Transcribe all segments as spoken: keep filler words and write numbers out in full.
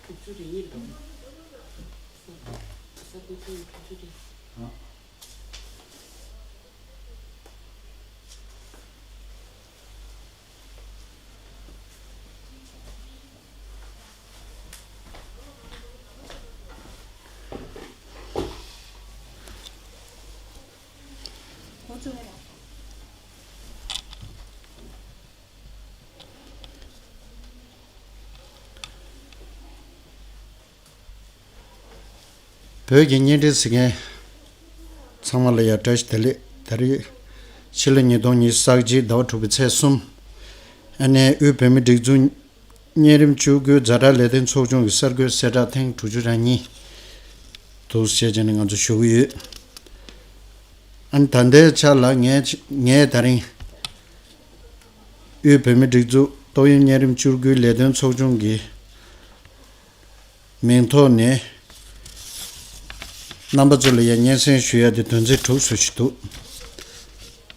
དྲུག་ཅུ་རེ་གཉིས་རེད་པ། ས་ས་ཁུལ་ཚོ་ཡི་དྲུག་ཅུ་རེད། བོད་ཀྱི་བརྙན་འཕྲིན་གཟིགས་མཁན་ཚང་མ་ལ་ཡང་བཀྲ་ཤིས་བདེ་ལེགས། ད་རེས་ཕྱི་ལོ་ཉིས་སྟོང་ཉི་ཤུ་རྩ་གཅིག་ཟླ་བ་དྲུག་པའི་ཚེས་གསུམ། ཨ་ནེ་དབུས་བོད་མིའི་སྒྲིག་འཛུགས་གཉན་རིམས་བཅུ་དགུའི་ཛ་དྲག་ལས་དོན་ཚོགས་ཆུང་གི་གསར་འགོད་གསལ་བསྒྲགས་ཐེངས་དྲུག་ཅུ་རེ་གཉིས་འདུག་ཟེར་བྱས་ནས་ང་ཚོ་ཞུ་གི་ཡོད། ཨ་ནི་ད་ལྟའི་ཆ་ལ་ངས་ངས་ད་རིང་དབུས་བོད་མིའི་སྒྲིག་འཛུགས་ཏོག་དབྱིབས་གཉན་རིམས་བཅུ་དགུའི་ལས་དོན་ཚོགས་ཆུང་གི་མིང་ཐོག་ནས་རྣམ་པ་ཚོ་ལ་ཡང་སྙན་སེང་ཞུ་ཡ་དེ་དོན་ཚན་དྲུག་ཙམ་ཞིག་འདུག།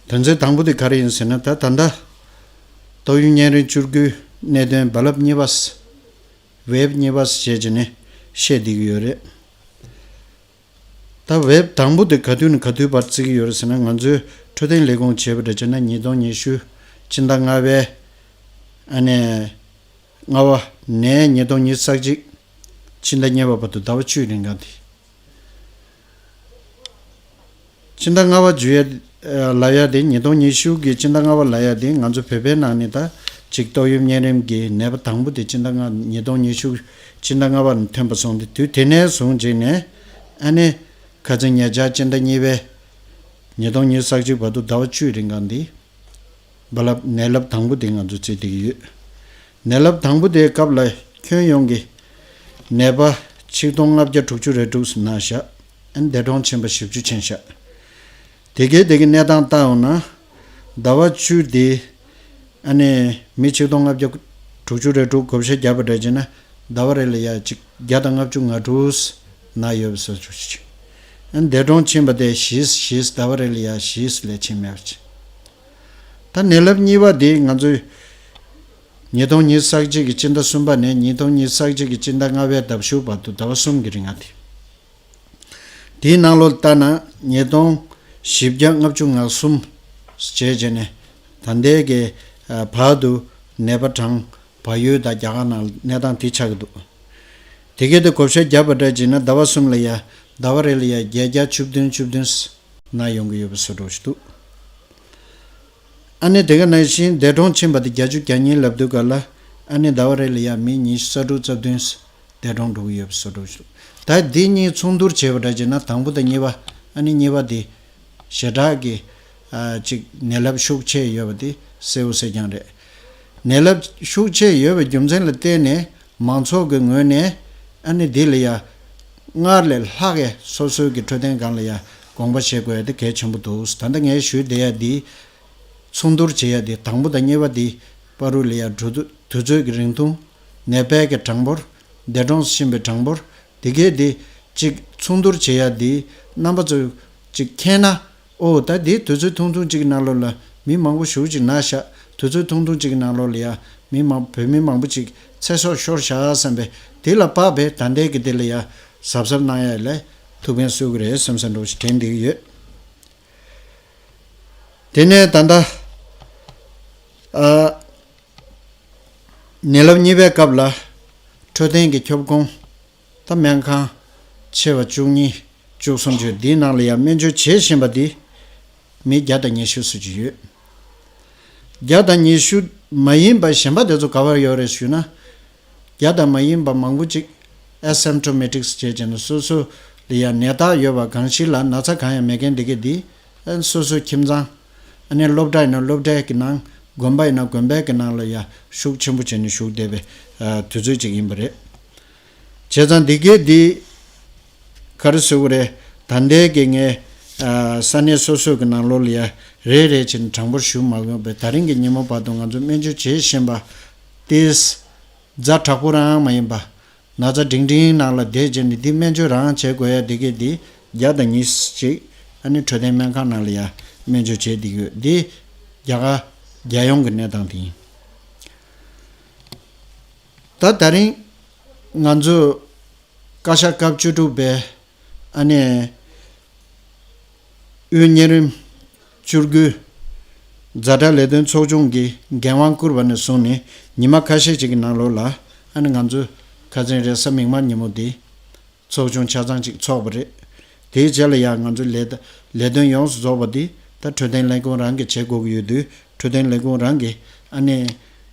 དོན་ཚན་དང་པོ་དེ་ག་རེ་ཡིན་ཟེར་ན། ད་ད་ལྟ་ཏོག་དབྱིབས་གཉན་རིམས་བཅུ་དགུའི་གནད་དོན་རྦ་རླབས་གཉིས་པ། ཝེབ་གཉིས་པ་ཞེས་བྱས་ནས་བཤད་བསྡད་ཀྱི་ཡོད་རེད། ད་ཝེབ་དང་པོ་དེ་ག་དུས་ནས་ག་དུས་བར་བརྩི་གི་ཡོད་རེད་ཟེར་ན། ང་ཚོའི་འཕྲོད་བསྟེན་ལས་ཁུངས་བྱས་པ་འདྲ་བྱས་ན་ཉིས་སྟོང་ཉི་ཤུ་སྤྱི་ཟླ་ལྔ་པའི་ཨ་ནེ་ལྔ་པ་ནས་ཉིས་སྟོང་ཉི་ཤུ་རྩ་གཅིག་སྤྱི་ཟླ་གཉིས་པ་བར་དུ་ཟླ་བ་བཅུའི་རིང་ག་དེ། སྤྱི་ཟླ་ལྔ་པ་བརྗོད་ཡ་ལབ་ཡ་དེ། ཉིས་སྟོང་ཉི་ཤུ་གི་སྤྱི་ཟླ་ལྔ་པ་ལབ་ཡ་དེ་ང་ཚོ་བོད་པའི་ནང་ནས་ད་ཅིག་ཏོག་དབྱིབས་གཉན་རིམས་ཀྱི་ནད་པ་དང་པོ་དེ་སྤྱི་ཟླ་ལྔ། ཉིས་སྟོང་ཉི་ཤུ་སྤྱི་ཟླ་ལྔ་པ་ནས་ཐོན་པ་སོང་སྟེ། དུས་དེ་ནས་བཟུང་བྱས་ནས་ཨ་ནེ་ཁ་སང་ཉེ་ཆར་སྤྱི་ཟླ་གཉིས་པའི་ཉིས་སྟོང་ཉི་ཤུ་རྩ་གཅིག་བར་དུ་ཟླ་བ་བཅུའི་རིང་ག་འདི་རྦ་རླབས་ནད་རླབས་དང་པོ་དེ་ང་ཚོ་བརྩིས་བསྡད་ཀྱི་ཡོད། ནད་རླབས་དང་པོ་དེའི་སྐབས་ལ་ཁྱོན་ཡོངས་ཀྱི་ནད་པ་ཆིག་སྟོང་ལྔ་བརྒྱ་དྲུག་ཅུ་རེ་དྲུག་ཙམ་ན་བཞག། ཨ་ནི་འདས་གྲོངས་ཕྱིན་པ་བཞི་བཅུ་ཕྱིན་བཞག། དེ་གའི་དེ་གའི་གནས་སྟངས་བལྟ་འོང་ན། ཟླ་བ་བཅུ་དེ་ཨ་ནི་མི་ཆིག་སྟོང་ལྔ་བརྒྱ་དྲུག་ཅུ་རེ་དྲུག་བགོ་བཤའ་བརྒྱབ་པ་འདྲ་བྱས་ན། ཟླ་བ་རེ་ལ་ཡ་གཅིག་བརྒྱ་དང་ལྔ་བཅུ་ང་དྲུག་ན་ཡོད་པ་བཟོ་བཅུག་ཅིག། ཨ་ནི་འདས་གྲོངས་ཕྱིན་པ་དེ་བཞི་བཞི། ཟླ་བ་རེ་ལ་ཡ་བཞི་ལས་ཕྱིན་མེད་པ་ཅིག། ད་ནད་རླབས་གཉིས་པ་དེ་ང་ཚོས་ཉིས་སྟོང་ཉི་ཤུ་རྩ་གཅིག་གི་སྤྱི་ཟླ་གསུམ་པ་ནས་ཉིས་སྟོང་ཉི་ཤུ་རྩ་གཅིག་གི་སྤྱི་ཟླ་ལྔ་པའི་ཟླ་བཞི་བར་དུ་ཟླ་བ་གསུམ་གྱི་རིང་ང་དེ། དེའི་ནང་ལོགས་ལྟར་ན་ཉིས་སྟོང་བཞི་བརྒྱ་ལྔ་བཅུ་ང་གསུམ་བྱས་བྱས་ནས། ད་ལྟའི་གི་ཨ་བར་དུ་ནད་པ་གྲངས་བལ་ཡུལ་དང་རྒྱ་གར་ནང་གནས་སྟངས་དེ་ཆགས་ཀྱི་འདུག། དེ་གའི་དེ་བགོ་བཤའ་བརྒྱབ་པ་འདྲ་བྱས་ན། ཟླ་བ་གསུམ་ལ་ཡ་ཟླ་བ་རེ་ལ་ཡ་བརྒྱད་བརྒྱ་བཅུ་བདུན་བཅུ་བདུན་ན་ཡོང་གི་ཡོད་པ་བཟོ་འདྲ་ཞིག་འདུག། ཨ་ནི་དེ་ག་ནང་བཞིན་འདས་གྲོངས་ཕྱིན་པ་དེ་བརྒྱད་ཅུ་གྱ་གཉིས་ལབ་དུས་ག་ལ། ཨ་ནི་ཟླ་བ་རེ་ལ་ཡ་མི་ཉི་ཤུ་རྩ་དྲུག་རྩ་བདུན་འདས་གྲོངས་འགྲོ་གི་ཡོད་པ་བཟོ་འདྲ་ཞིག། ད་འདི་གཉིས་མཚུངས་བསྡུར་བྱས་པ་འདྲ་བྱས་ན། དང་པོ་དང་གཉིས་པ། ཨ་ནི་གཉིས་པ་དེ་ཞེ་དྲག་གི་ཨ་ཅིག་ནད་རླབས་ཤུགས་ཆེ་ཡོད་པ་དེ་གསལ་པོ་གསལ་རྐྱང་རེད། ནད་རླབས་ཤུགས་ཆེ་ཡོད་པའི་རྒྱུ་མཚན་ལ་བརྟེན་ནས་མང་ཚོགས་ཀྱི་ངོས་ནས་ཨ་ནི་འདི་ལ་ཡ་སྔར་ལས་ལྷག་གི་སོ་སོའི་གི་འཕྲོད་བསྟེན་སྒང་ལ་ཡ་དགོངས་པ་བཞེས་དགོས་ཡ་དེ་གལ་ཆེན་པོ་འདུག། ད་ལྟ་ངས་ཞུས་བསྡད་ཡ་འདི་མཚུངས་བསྡུར་བྱེད་ཡ་དེ། དང་པོ་དང་གཉིས་པ་དེ་བར་དུ་ལ་ཡ་འགྲོ་དུས་དུས་ཚོད་ཀྱི་རིང་ཐུང་། ནད་པའི་གི་གྲངས་འབོར། འདས་གྲོངས་ཕྱིན་པའི་གྲངས་འབོར། དེ་གའི་དེ་གཅིག་མཚུངས་བསྡུར་བྱེད་ཡ་དེ་རྣམ་པ་ཚོས་གཅིག་མཁྱེན་ན། ཨོ་ད་དེ་དུས་ཚོད་ཐུང་ཐུང་གཅིག་གི་ནང་ལོགས་ལ་མི་མང་པོ་ཞེ་པོ་ཅིག་ན་ཤག། དུས་ཚོད་ཐུང་ཐུང་གཅིག་གི་ནང་ལོགས་ལ་ཡ་མི་མང་བོད་མི་མང་པོ་ཅིག་ཚེ་སྲོག་ཤོར་ཤག་བསམ་པའི་དེ་ལ་དཔག་པའི་ད་ལྟའི་གི་དེ་ལ་ཡ་གཟབ་གཟབ་གནང་ཡ་ལ་ཐུགས་ཕན་གསོས་ཀྱི་རེད་བསམ་བསམ་འདྲ་བོ་ཞིག་དྲན་བསྡད་ཀྱི་ཡོད། དེ་ནས་ད་ལྟ་ཨ་ནད་རླབས་གཉིས་པའི་སྐབས་ལ་འཕྲོད་བསྟེན་གྱི་ཁྱབ་ཁོངས། ད་སྨན་ཁང་ཆེ་བ་བཅུ་གཉིས་བཅུ་གསུམ་བརྒྱུད་འདིའི་ནང་ལ་ཡང་སྨན་བཅོས་བྱེད་བཞིན་པ་འདི་མི་བརྒྱ་དང་ཉི་ཤུ་ཙམ་ཅིག་ཡོད། བརྒྱ་དང་ཉི་ཤུ་མ་ཡིན་པ་གཞན་པ་དེ་ཚོ་ག་པར་ཡོད་རེད་ཞུས་ན། བརྒྱ་དང་མ་ཡིན་པ་མང་པོ་ཅིག་ཨེ་སིམ་ཊོ་མེ་ཊིག་ཟེར་བྱས་ནས་སོ་སོ་ལ་ཡང་ནད་རྟགས་ཡོད་པ། གང་ཞིག་ལ་ན་ཚ་གང་ཡང་མེད་མཁན་འདི་གས་འདི་སོ་སོའི་ཁྱིམ་ཚང་། ཨ་ནི་སློབ་གྲྭ་ཡིན་ན་སློབ་གྲྭའི་གི་ནང་། དགོན་པ་ཡིན་ན་དགོན་པའི་གི་ནང་ལ་ཡང་ཤུགས་ཆེན་པོ་བྱས་ནས་ཞུགས་བསྡད་པའི་དུས་ཚོད་ཅིག་ཡིན་པ་རེད། བྱས་ཙང་འདི་གས་འདི་ག་རེ་ཟེར་དགོས་རེད། ད་ལྟའི་གི་ངས་ས་གནས་སོ་སོའི་གི་ནང་ལོགས་ལ་ཡང་རེ་རེ་བྱས་ནས་གྲངས་འབོར་ཞུ་མ་དགོས་པས། ད་རིང་གི་ཉིན་མོ་བར་དུ་ང་ཚོ་སྨན་བཅོས་བྱེད་བཞིན་པ་དེ། ཛ་དྲག་པོ་རང་མ་ཡིན་པ། ན་ཚ་འབྲིང་འབྲིང་ནང་ལ་བསྡད་བྱས་ནས་འདི་སྨན་བཅོས་རང་བྱེད་དགོས་ཡ་འདི་གས་འདི་བརྒྱ་དང་ཉི་ཤུ་ཅིག། ཨ་ནི་འཕྲོད་བསྟེན་སྨན་ཁང་ནང་ལ་ཡ་སྨན་བཅོས་བྱེད་བསྡད་ཡོད། འདི་རྒྱ་གར་རྒྱལ་ཡོངས་ཀྱི་གནས་སྟངས་དེ་ཡིན། ད་ད་རིང་ ང་ཚོ་བཀའ་ཤག་སྐབས་བཅུ་དྲུག་པའི་ཨ་ནི་དབུས་གཉན་རིམ་བཅུ་དགུའི་ཛ་དྲག་ལས་དོན་ཚོགས་ཆུང་གི་འགན་དབང་བསྐུར་བ་ནས་བཟུང་ནས་ཉི་མ་ཁ་ཤས་ཅིག་གི་ནང་ལོགས་ལ་ཨ་ནི་ང་ཚོ་ཁ་སང་རེས་གཟའ་མིག་དམར་ཉིན་མོ་དེ་ཚོགས་ཆུང་ཆ་ཚང་ཅིག་ཚོགས་པ་རེད། དེའི་རྗེས་ལ་ཡང་ང་ཚོ་ལས་ལས་དོན་ཡོངས་སུ་རྫོགས་པ་འདི་ད་འཕྲོད་བསྟེན་ལས་ཁུངས་རང་གིས་བྱེད་དགོས་ཀྱི་ཡོད་དུས། འཕྲོད་བསྟེན་ལས་ཁུངས་རང་གིས་ཨ་ནི་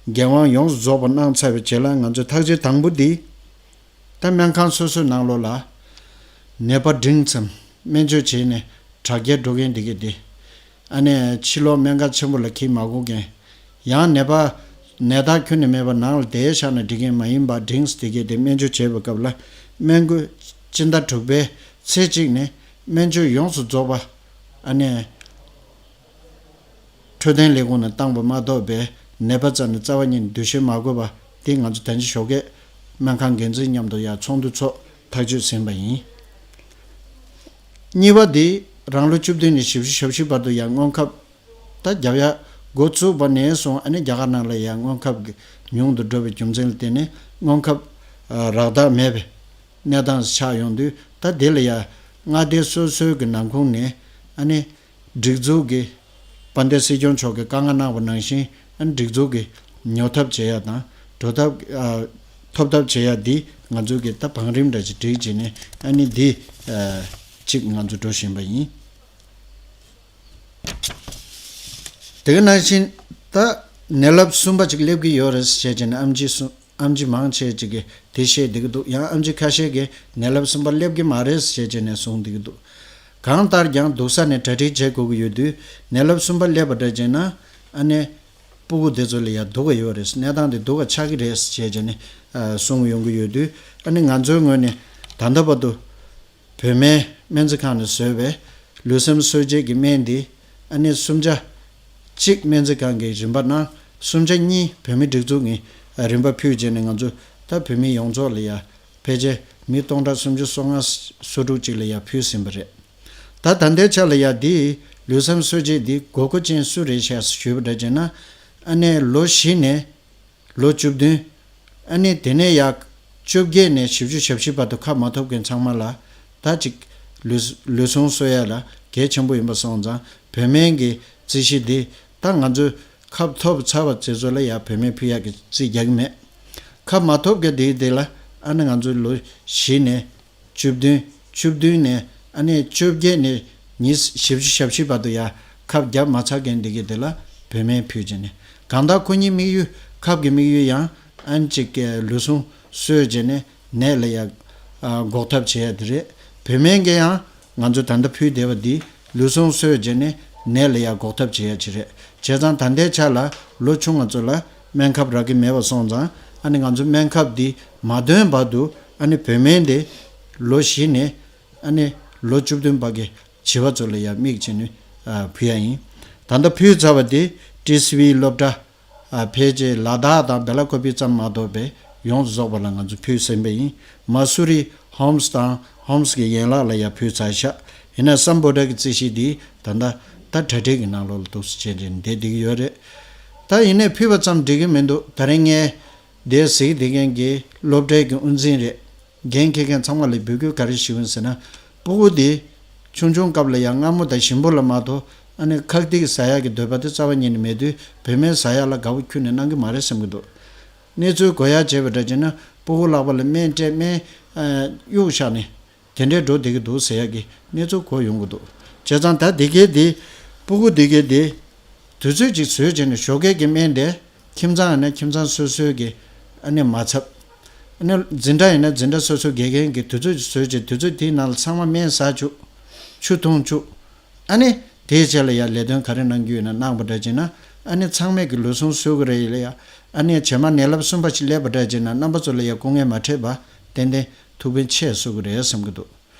འགན་དབང་ཡོངས་སུ་རྫོགས་པ་གནང་ཚར་བའི་རྗེས་ལ་ང་ཚོས་ཐག་གཅོད་དང་པོ་འདི་ད་སྨན་ཁང་སོ་སོའི་ནང་ལོགས་ལ་ནད་པ་འབྲིང་ཙམ་སྨན་བཅོས་བྱས་ནས་དྲག་སྐྱེད་འགྲོ་མཁན་འདི་གས་འདི། ཨ་ནི་ཕྱི་ལོགས་སྨན་ཁང་ཆེན་པོ་ལ་འཁྱེར་མ་དགོས་མཁན། ཡང་ནད་པ་ནད་རྟགས་ཁྱོན་ནས་མེད་པ་ནང་ལ་བསྡད་བཞག་ན་འགྲིག་མཁན་མ་ཡིན་པ་འབྲིང་ཙམ་དེ་གས་དེ་སྨན་བཅོས་བྱེད་པའི་སྐབས་ལ་སྨན་འགོས་སྤྱི་ཟླ་དྲུག་པའི་ཚེས་གཅིག་ནས་སྨན་བཅོས་ཡོངས་སུ་རྫོགས་པ་ཨ་ནི་འཕྲོད་བསྟེན་ལས་ཁུངས་ནས་བཏང་པ་མ་གཏོགས་པའི་ནད་པ་རྩ་ནས་རྩ་བ་ཉིད་ནས་འདུ་ཤེས་མ་དགོས་པ་དེ་ང་ཚོ་ད་ཅི་ཞོགས་ཀས་སྨན་ཁང་འགན་འཛིན་མཉམ་དུ་ཡར་ཚོགས་འདུ་ཚོགས་ཐག་གཅོད་ཟིན་པ་ཡིན། གཉིས་པ་དེ་རང་ལོ་བཅུ་བདུན་ནས་བཞི་བཅུ་ཞེ་བཞི་བར་དུ་ཡང་སྔོན་ཁབ་ད་རྒྱབ་ཡ་འགོ་བཙུགས་པ་ནས་བཟུང་ཨ་ནི་རྒྱ་གར་ནང་ལ་ཡང་སྔོན་ཁབ་ཀྱི་ཉུང་དུ་འགྲོ་བའི་རྒྱུ་མཚན་ལ་བརྟེན་ནས་སྔོན་ཁབ་ཨ་རག་ཐབས་མེད་པའི་གནས་སྟངས་ཆགས་ཡོང་དུས། ད་དེ་ལ་ཡང་མངའ་སྡེ་སོ་སོའི་གི་ནང་ཁོངས་ནས་ཨ་ནི་སྒྲིག་འཛུགས་ཀྱི་དཔལ་ལྡན་སྲིད་སྐྱོང་མཆོག་གིས་བཀའ་མངགས་གནང་བ་ནང་བཞིན་ཨ་ནི་སྒྲིག་འཛུགས་ཀྱི་ཉོ་ཐབས་བྱེད་ཡ་དང་འགྲོ་ཐབས་ཨ་ཐོབ་ཐབས་བྱེད་ཡ་འདི་ང་ཚོ་གི་ད་བང་རིམ་འདྲ་ཅིག་སྒྲིག་བྱས་ནས་ཨ་ནི་འདི་ཨ་གཅིག་ང་ཚོ་འགྲོ་བཞིན་པ་ཡིན། དེ་ག་ནང་བཞིན་ད་ནད་རླབས་གསུམ་པ་ཅིག་སླེབས་ཀྱི་ཡོད་རེད་ཟེར་བྱས་ནས་ཨེམ་ཆི་གསུང་ཨེམ་ཆི་མང་ཆེ་ཅིག་གིས་དེ་བཤད་བསྡད་ཀྱི་འདུག་ཡང་ཨེམ་ཆི་ཁ་ཤས་ཀྱིས་ནད་རླབས་གསུམ་པ་སླེབས་ཀྱི་མ་རེད་ཟེར་བྱས་ནས་གསུང་བསྡད་ཀྱི་འདུག་གང་ལྟར་ཀྱང་སྡུག་ས་ནས་གྲ་སྒྲིག་བྱེད་དགོས་ཀྱི་ཡོད་དུས། ནད་རླབས་གསུམ་པ་སླེབས་པ་འདྲ་བྱས་ན་ཨ་ནི་སྤུ་གུ་དེ་ཚོ་ལ་ཡང་སྡུག་ག་ཡོད་རེད། གནས་སྟངས་དེ་སྡུག་ག་ཆགས་ཀྱི་རེད་ཟེར་བྱས་ནས་ཨ་གསུང་ཡོང་གི་ཡོད་དུས། ཨ་ནི་ང་ཚོའི་ངོས་ནས་ད་ལྟ་བར་དུ་བོད་སྨན་སྨན་རྩིས་ཁང་ནས་བཟོས་པའི་ལུས་སེམས་གསོ་དཔྱད་ཀྱི་སྨན་འདི་ཨ་ནི་གསུམ་ཆ་གཅིག་སྨན་རྩིས་ཁང་གིས་རིན་པ་གནང་། གསུམ་ཆ་གཉིས་བོད་མིའི་སྒྲིག་འཛུགས་ཀྱིས་རིན་པ་ཕུལ་བྱས་ནས་ང་ཚོ་ད་བོད་མི་ཡོངས་རྫོགས་ལ་ཡ་ཕལ་ཆེར་མི་སྟོང་ཕྲག་སུམ་ཅུ་སོ་ལྔ་སོ་དྲུག་ཅིག་ལ་ཡ་ཕུལ་ཟིན་པ་རེད། ད་ད་ལྟའི་ཆ་ལ་ཡ་འདི་ལུས་སེམས་གསོ་དཔྱད་འདི་དགོས་མཁོ་ཅན་སུ་རེད་ཤག་ཞུས་པ་འདྲ་བྱས་ན། ཨ་ནི་ལོ་བཞི་ནས་ལོ་བཅུ་བདུན། ཨ་ནི་དེ་ནས་ཡར་བཅོ་བརྒྱད་ནས་བཞི་བཅུ་ཞེ་བཞི་བར་དུ་ཁབ་མ་ཐོབ་མཁན་ཚང་མ་ལ་ད་ཅིག་ལུས་ལུས་ཟུངས་གསོ་ཡ་ལ་གལ་ཆེན་པོ་ཡིན་པ་སོང་ཙང་། བོད་སྨན་གྱི་རྩིས་གཞི་འདི་ད་ང་ཚོས་ཁབ་ཐོབ་ཚར་བ་དེ་ཚོ་ལ་ཡར་བོད་སྨན་ཕུལ་ཡག་གི་རྩིས་རྒྱག་གི་མེད། ཁབ་མ་ཐོབ་མཁན་དེ་དེ་ལ་ཨ་ནི་ང་ཚོས་ལོ་བཞི་ནས་བཅུ་བདུན། བཅུ་བདུན་ནས་ཨ་ནི་བཅོ་བརྒྱད་ནས་ཉི་ཤུ་བཞི་བཅུ་ཞེ་བཞི་བར་དུ་ཡ་ཁབ་བརྒྱབ་མ་ཚར་མཁན་འདི་གས་དེ་ལ་བོད་སྨན་ཕུལ་བྱས་ནས། གང་ལྟར་ཁོ་གཉིས་དམིགས་ཡུལ་ཁབ་ཀྱི་དམིགས་ཡུལ་ཡང་ཨ་ནི་གཅིག་གི་ལུས་ཟུངས་གསོ་བྱས་ནས་ནད་ལ་ཡ་ཨ་འགོག་ཐབས་བྱེད་ཡ་དེ་རེད། བོད་སྨན་གྱི་ཡང་ང་ཚོ་ད་ལྟ་ཕུལ་བསྡད་པ་འདི་ལུས་ཟུངས་གསོ་བྱས་ནས་ནད་ལ་ཡ་འགོག་ཐབས་བྱེད་ཡ་ཅིག་རེད། བྱས་ཙང་ད་ལྟའི་ཆ་ལ་ལོ་ཆུང་ང་ཚོ་ལ་སྨན་ཁབ་རག་གི་མེད་པ་སོང་ཙང་། ཨ་ནི་ང་ཚོ་སྨན་ཁབ་འདི་མ་ཐོན་བར་དུ་ཨ་ནི་བོད་སྨན་དེ་ལོ་བཞི་ནས་ཨ་ནི་ལོ་བཅུ་བདུན་བར་གྱི་བྱིས་པ་ཚོ་ལ་ཡང་དམིགས་བྱས་ནས་ཨ་ཕུལ་ཡ་ཡིན། ད་ལྟ་ཕུལ་ཚར་བ་དེ་ཊི་སི་ཝི་སློབ་གྲྭ་ཨ་ཕལ་ཆེར་ལ་དྭགས་དང་སྦེ་ལ་ཀོ་པི་ཙམ་མ་གཏོགས་པའི་ཡོངས་སུ་རྫོགས་པ་ལ་ང་ཚོ་ཕུལ་ཟིན་པ་ཡིན། མ་སུ་རི་ཧོམ་སི་དང་ཧོམ་སི་གི་ཡན་ལག་ལ་ཡང་ཕུལ་ཚར་ཤག་ཡིན་ན་སམ་བྷོ་ཊ་གི་རྩིས་གཞི་འདི་ད་ལྟ་ད་གྲ་སྒྲིག་གི་ནང་ལོགས་ལ་འདུག་སེ་བྱས་ནས་བསྡད་བསྡད་ཀྱི་ཡོད་རེད། ད་ཡིན་ནའི་ཕུལ་བ་ཙམ་འགྲིག་གི་མི་འདུག་ད་རིང་ངས་འདིར་གཟིགས་བསྡད་མཁན་གྱི་སློབ་གྲྭའི་གི་དབུ་འཛིན་རེད། འགན་འཁྱེར་མཁན་ཚང་མ་ལ་འབོད་སྐུལ་ག་རེ་ཞུ་གི་ཡིན་ཟེར་ན། སྤུ་གུ་འདི་ཆུང་ཆུང་སྐབས་ལ་ཡང་མངར་མོ་དང་ཞིམ་པོ་ལ་མ་གཏོགས་ཨ་ནི་ཁག་ཐེག་ཟ་ཡག་གི་འདོད་པ་དེ་རྩ་བ་ཉིད་ནས་མེད་དུས། བོད་སྨན་ཟ་ཡག་ལ་དགའ་བོ་ཁྱོན་ནས་གནང་གི་མ་རེད་བསམ་གྱི་འདུག་གནས་ཚུལ་གོ་ཡག་བྱས་པ་འདྲ་བྱས་ན་སྤུ་གུ་ལག་པ་ལ་སྨན་སྤྲད། སྨན་ཨ་གཡུག་བཞག་ནས་དེ་འདྲའི་འགྲོ་བསྡད་ཀྱི་འདུག་ཟེར་ཡག་གི་གནས་ཚུལ་གོ་ཡོང་གི་འདུག་བྱས་ཙང་ད་འདི་གའི་འདི་སྤུ་གུ་འདི་གའི་འདི་དུས་ཚོད་ཅིག་བཟོས་བྱས་ནས་ཞོགས་ཀས་ཀྱི་སྨན་དེ་ཁྱིམ་ཚང་ཡིན་ན་ཁྱིམ་ཚང་སོ་སོའི་གི་ཨ་ནི་མ་ཚབ། ཨ་ནི་འཛིན་གྲྭ་ཡིན་ན་འཛིན་གྲྭ་སོ་སོའི་དགེ་རྒན་གྱི་དུས་ཚོད་ཅིག་བཟོས་བྱས། དུས་ཚོད་དེའི་ནང་ལ་ཚང་མ་སྨན་ཟ་བཅུག་ཆུ་འཐུང་བཅུག་ཨ་ནི་དེའི་རྗེས་ལ་ཡ་ལས་དོན་ག་རེ་གནང་རྒྱུ་ཡོད་ན་གནང་བ་འདྲ་བྱས་ན། ཨ་ནི་ཚང་མས་ཀྱི་ལུས་ཟུངས་གསོ་གི་རེད་ལ་ཡ། ཨ་ནི་རྗེས་མ་ནད་རླབས་གསུམ་པ་ཞིག་སླེབས་པ་འདྲ་བྱས་ན་རྣམ་པ་ཚོ་ལ་ཡ་སྐུ་ངལ་མ་འཕྲད་པ་ཏན་ཏན་ཐུགས་ཕན་ཆེ་གསོ་གི་རེད་བསམ་གྱི་འདུག་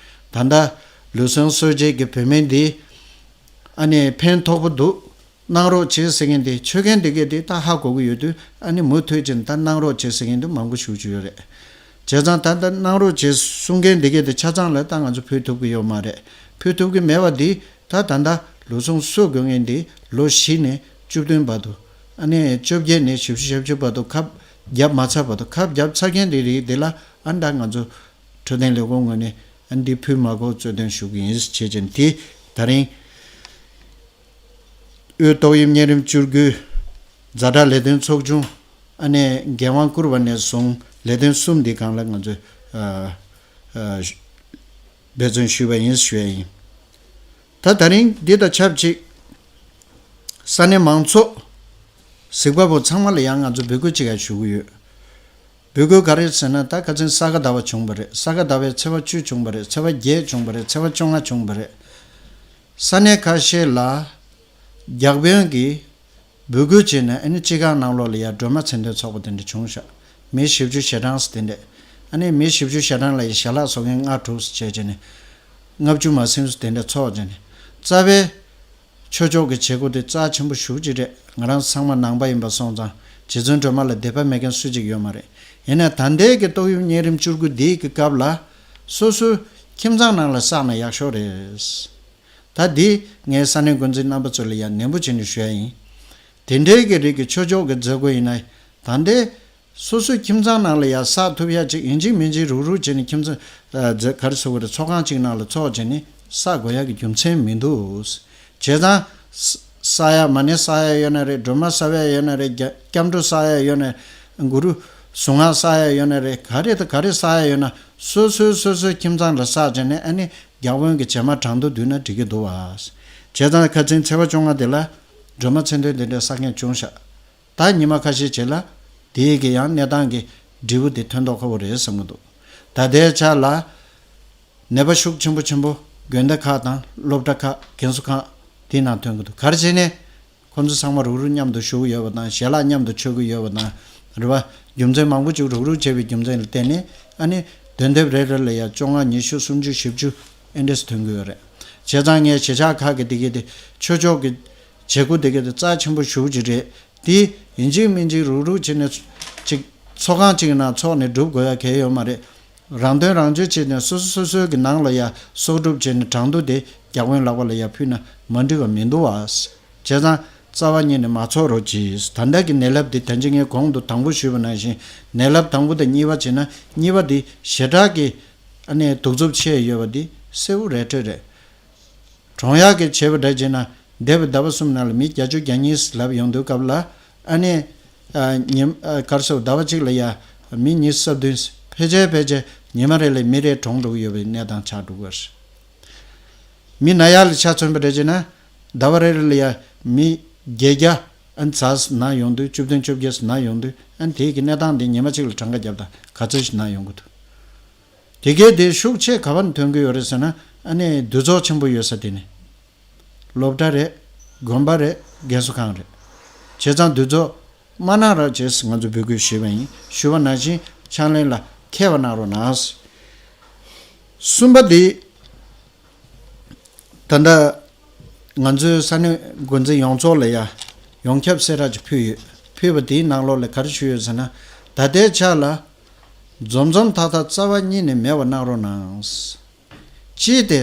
ད་ལྟ་ལུས་ཟུངས་གསོ་དཔྱད་ཀྱི་བོད་སྨན་འདི་ཨ་ནི་ཕན་ཐོགས་པོ་འདུག་གནང་རོགས་བྱེད་ཟེར་མཁན་དེ། ཆོད་མཁན་དེ་གས་དེ་ད་ཧ་གོ་གི་ཡོད་དུས། ཨ་ནི་མུ་མཐུད་ཀྱིས་ད་གནང་རོགས་བྱེད་ཟེར་མཁན་དེ་མང་པོ་ཞེ་པོ་ཅིག་ཡོད་རེད། བྱས་ཙང་ད་ལྟ་གནང་རོགས་བྱེད་གསུང་མཁན་དེ་གས་དེ་ཆ་ཚང་ལ་ད་ང་ཚོ་ཕུལ་ཐུབ་ཀྱི་ཡོད་མ་རེད། ཕུལ་ཐུབ་ཀྱི་མེད་པ་འདི་ད་ད་ལྟ་ལུས་ཟུངས་གསོ་དགོས་མཁན་འདི་ལོ་བཞི་ནས་བཅུ་བདུན་བར་དུ། ཨ་ནི་བཅོ་བརྒྱད་ནས་བཞི་བཅུ་ཞེ་བཅུ་བར་དུ་ཁབ་བརྒྱབ་མ་ཚར་བར་དུ། ཁབ་བརྒྱབ་ཚར་མཁན་དེ་རིགས་དེ་ལ་ ཨ་ད་ང་ཚོ་འཕྲོད་བསྟེན་ལས་ཁུངས་ངོས་ནས་ཨ་འདི་ཕུལ་མ་དགོས་གཙོ་འདོན་ཞུ་གི་ཡིན་ཞེས་བྱས་ནས་དེ་ད་རིང་། དབུས་ཏོག་དབྱིབས་གཉན་རིམས་བཅུ་དགུའི་ཛ་དྲག་ལས་དོན་ཚོགས་ཆུང་ཨ་ནས་འགན་དབང་བསྐུར་བ་ནས་བཟུང་ལས་དོན་གསུམ་འདི་སྒང་ལ་ང་ཚོས་ཨ་ཨ་འབད་བརྩོན་ཞུས་པ་ཡིན་ཞུ་ཡ་ཡིན། ད་ད་རིང་འདི་དང་ཆབས་ཅིག་ས་གནས་མང་ཚོགས་གཟིགས་པ་པོ་ཚང་མ་ལ་ཡང་ང་ཚོ་འབོད་སྐུལ་ཅིག་ཡང་ཞུ་གི་ཡོད། འབོད་སྐུལ་ག་རེ་ཟེར་ན། ད་ཁ་སང་ས་ག་ཟླ་བ་བྱུང་བ་རེད། ས་ག་ཟླ་བའི་ཚེས་པ་བཅུ་བྱུང་བ་རེད། ཚེས་པ་བརྒྱད་བྱུང་བ་རེད། ཚེས་པ་བཅོ་ལྔ་བྱུང་བ་རེད། ས་གནས་ཁ་ཤས་ལ་བརྒྱ་དཔོན་གྱིས་འབོད་སྐུལ་བྱས་ནས་ཨ་ནི་སྤྱི་ཁང་ནང་ལོགས་ལ་ཡ་སྒྲོལ་མ་མཚན་འདོན་ཚོགས་པ་དེ་འདྲ་བྱུང་ཤག་མི་བཞི་བཅུ་ཞེ་གྲངས་དེ་འདྲ། ཨ་ནི་མི་བཞི་བཅུ་ཞེ་གྲངས་ལ་ཡ་ཞལ་ལག་བཟོ་མཁན་ལྔ་དྲུག་བྱས་བྱས་ནས་ལྔ་བཅུ་མ་ཟིན་དེ་འདྲ་ཚོགས་བྱས་ནས་རྩ་བའི་ཆོས་ཕྱོགས་ཀྱི་བྱེད་སྒོ་དེ་རྩ་ཆེན་པོ་ཞེ་པོ་ཅིག་རེད། ང་རང་ཚང་མ་ནང་པ་ཡིན་པ་སོང་ཙང་རྗེ་བཙུན་སྒྲོལ་མ་ལ་དད་པ་མེད་མཁན་སུ་གཅིག་ཡོད་མ་རེད། ཡིན་ནའི་ད་ལྟའི་གི་ཏོག་དབྱིབས་གཉན་རིམས་བཅུ་དགུ་འདིའི་གི་སྐབས་ལ་སོ་སོའི་ཁྱིམ་ཚང་ནང་ལ་བསགས་ན་ཡག་ཤོས་རེད། ད་འདི་ངས་ས་གནས་འགོ་འཛིན་རྣམ་པ་ཚོ་ལ་ཡང་ནན་པོ་བྱས་ནས་ཞུ་ཡ་ཡིན། དེ་འདྲའི་གི་རིགས་ཀྱི་ཆོས་ཕྱོགས་ཀྱི་མཛད་སྒོ་ཡིན་ན་ད་ལྟའི་སོ་སོའི་ཁྱིམ་ཚང་ནང་ལ་ཡང་བསགས་ཐུབ་ཡ་ཅིག་ཡིན་གཅིག་མིན་གཅིག་རུག་རུག་བྱས་ནས་ཁྱིམ་ཚང་ཨ་ག་རེ་ཟེར་དགོས་རེད། ཚོགས་ཁང་གཅིག་ནང་ལ་ཚོགས་བྱས་ནས་བསགས་དགོས་ཡ་གི་རྒྱུ་མཚན་མི་འདུག་བྱས་ཙང་ས་བསགས་ཡ་མ་ཎི་བསགས་ཡ་ཡོད་ན་རེད། སྒྲོལ་མ་བསགས་ཡ་ཡོད་ན་རེད། སྐྱབས་སྐྱབས་འགྲོ་བསགས་ཡ་ཡོད་ན་རེད། གུ་རུ་གཟུངས་སྔགས་བསགས་ཡ་ཡོད་ན་རེད། ག་རེ་དང་ག་རེ་བསགས་ཡ་ཡོད་ན་སོ་སོའི་སོ་སོའི་ཁྱིམ་ཚང་ལ་བསགས་བྱས་ནས་ཨ་ནི་བརྒྱ་དཔོན་གྱི་བྱེ་མ་གྲངས་ཐོ་བསྡུས་ན་འགྲིག་གི་འདུག་བ། བྱས་ཙང་ཁ་སང་ཚེས་པ་བཅོ་ལྔ་དེ་ལ་སྒྲོལ་མ་མཚན་འདོན་དེ་འདྲའི་བསགས་མཁན་བྱུང་ཤག་ད་ཉི་མ་ཁ་ཤས་རྗེས་ལ་དེའི་གི་ཡང་གནས་སྟངས་ཀྱི་འབྲས་བུ་དེ་ཐོན་མདོག་ཁ་པོ་རེད་བསམ་གྱི་འདུག་ད་ལྟའི་ཆ་ལ་ནད་པ་ཤུགས་ཆེན་པོ་ཆེན་པོ་དགོན་སྡེ་ཁག་དང་སློབ་གྲྭ་ཁག་རྒན་གསོ་ཁང་དེའི་ནང་ཐོན་གྱི་འདུག་ག་རེ་བྱས་ནས་ཁོང་ཚོ་ཚང་མ་རུག་རུག་མཉམ་དུ་བཞུགས་ཡོད་པ་དང་ཞལ་ལག་མཉམ་དུ་མཆོད་ཀྱི་ཡོད་པ་དང་རེད་པ། རྒྱུ་མཚན་མང་པོ་ཅིག་རུག་རུག་བྱས་པའི་རྒྱུ་མཚན་ལ་བརྟེན་ནས་ཨ་ནི་གདན་འདེབས་རེ་རེ་ལ་ཡང་བཅོ་ལྔ་ཉི་ཤུ་སུམ་ཅུ་བཞི་བཅུ་ཨེ་འདྲས་ཐོན་གྱི་ཡོད་རེད། བྱས་ཙང་ངས་གཞིས་ཆགས་ཁག་གི་དེ་གའི་དེ་ཆོས་ཕྱོགས་ཀྱི་བྱེད་སྒོ་དེ་གའི་དེ་རྩ་ཆེན་པོ་ཞེ་པོ་ཅིག་རེད། དེ་ཡིན་གཅིག་མིན་གཅིག་རུག་རུག་བྱས་ནས་ཅིག་ཚོགས་ཁང་གཅིག་ནང་ཚོགས་ནས་སྒྲུབ་དགོས་ཡ་གལ་ཡོད་མ་རེད། རང་དོན་རང་གཅོད་བྱས་ནས་སོ་སོ་སོ་སོའི་གི་ནང་ལ་ཡ་གསོག་སྒྲུབ་བྱས་ནས་གྲངས་ཐོ་དེ་བརྒྱ་དཔོན་ལག་པ་ལ་ཡ་ཕུལ་ན་མ་འགྲིག་པ་མི་འདུག་བ། བྱས་ཙང་རྩ་བ་ཉིད་ནས་མ་ཚོགས་རོགས་གྱིས། ད་ལྟ་གི་ནད་རླབས་འདི་ད་ཅི་ངས་གོང་དུ་དང་པོ་ཞུས་པ་ནང་བཞིན་ནད་རླབས་དང་པོ་དང་གཉིས་པ་བྱས་ན་གཉིས་པ་འདི་ཞེ་དྲག་གི་ཨ་ནི་གདུག་རྩུབ་ཆེ་ཡོད་པ་འདི་གསལ་པོ་རེད་འཕྲོད་རེད། གྲོང་ཡག་གི་བྱས་པ་འདྲ་བྱས་ན་འདས་པའི་ཟླ་བ་གསུམ་ནང་ལ་མི་བརྒྱད་ཅུ་གྱ་གཉིས་ལབ་ཡོང་དུས་སྐབས་ལ་ཨ་ནི་ཨ་ཉིན་ཨ་གར་སོགས་ཟླ་བ་གཅིག་ལ་ཡ་མི་ཉི་ཤུ་རྩ་བདུན་ཕལ་ཆེར་ཕལ་ཆེར་ཉི་མ་རེ་ལ་མི་རེ་གྲོངས་འགྲོ་གི་ཡོད་པའི་གནས་སྟངས་ཆགས་འགྲོ་གི་ཡོད་རེད། མི་ན་ཡག་ལ་ཆ་མཚོན་པ་འདྲ་བྱས་ན་ཟླ་བ་རེ་རེ་ལ་ཡ་མི་བརྒྱད་བརྒྱ་ཨ་ནི་ཙམ་ན་ཡོང་དུས་བཅུ་བདུན་བཅོ་བརྒྱད་ཙམ་ན་ཡོང་དུས་ཨ་ནི་དེའི་གི་གནས་སྟངས་འདི་ཉི་མ་གཅིག་ལ་གྲངས་ཀ་བརྒྱབ་དང་ག་ཚོད་ཞིག་ན་ཡོང་གི་འདུག་དེ་གའི་དེ་ཤུགས་ཆེ་ག་བ་ནས་ཐོན་གི་ཡོད་རེད་ཟེར་ན་ཨ་ནི་འདུས་ཚོགས་ཆེན་པོ་ཡོད་ས་དེ་ནི་སློབ་གྲྭ་རེད། དགོན་པ་རེད། རྒན་གསོ་ཁང་རེད། བྱས་ཙང་འདུས་ཚོགས་མ་གནང་རོགས་བྱེད་ཟེར་ང་ཚོ་འབོད་སྐུལ་ཞུས་པ་ཡིན། ཞུས་པ་ནང་བཞིན་ཕྱག་ལེན་ལ་འཁེལ་བ་གནང་རོགས་གནང་། གསུམ་པ་འདི། ད་ལྟ་ང་ཚོའི་ས་གནས་འགོ་འཛིན་ཡོངས་རྫོགས་ལ་ཡ་ཡོངས་ཁྱབ་གསལ་བསྒྲགས་ཅིག་ཕུལ་ཡོད། ཕུལ་བ་དེའི་ནང་ལོགས་ལ་ག་རེ་ཞུས་ཡོད་ཟེར་ན། ད་ལྟའི་ཆ་ལ་འཛོམས་འཛོམས་ཐག་ཐག་རྩ་བ་ཉིད་ནས་མེད་པ་གནང་རོགས་གནང་། གཅིག་དེ།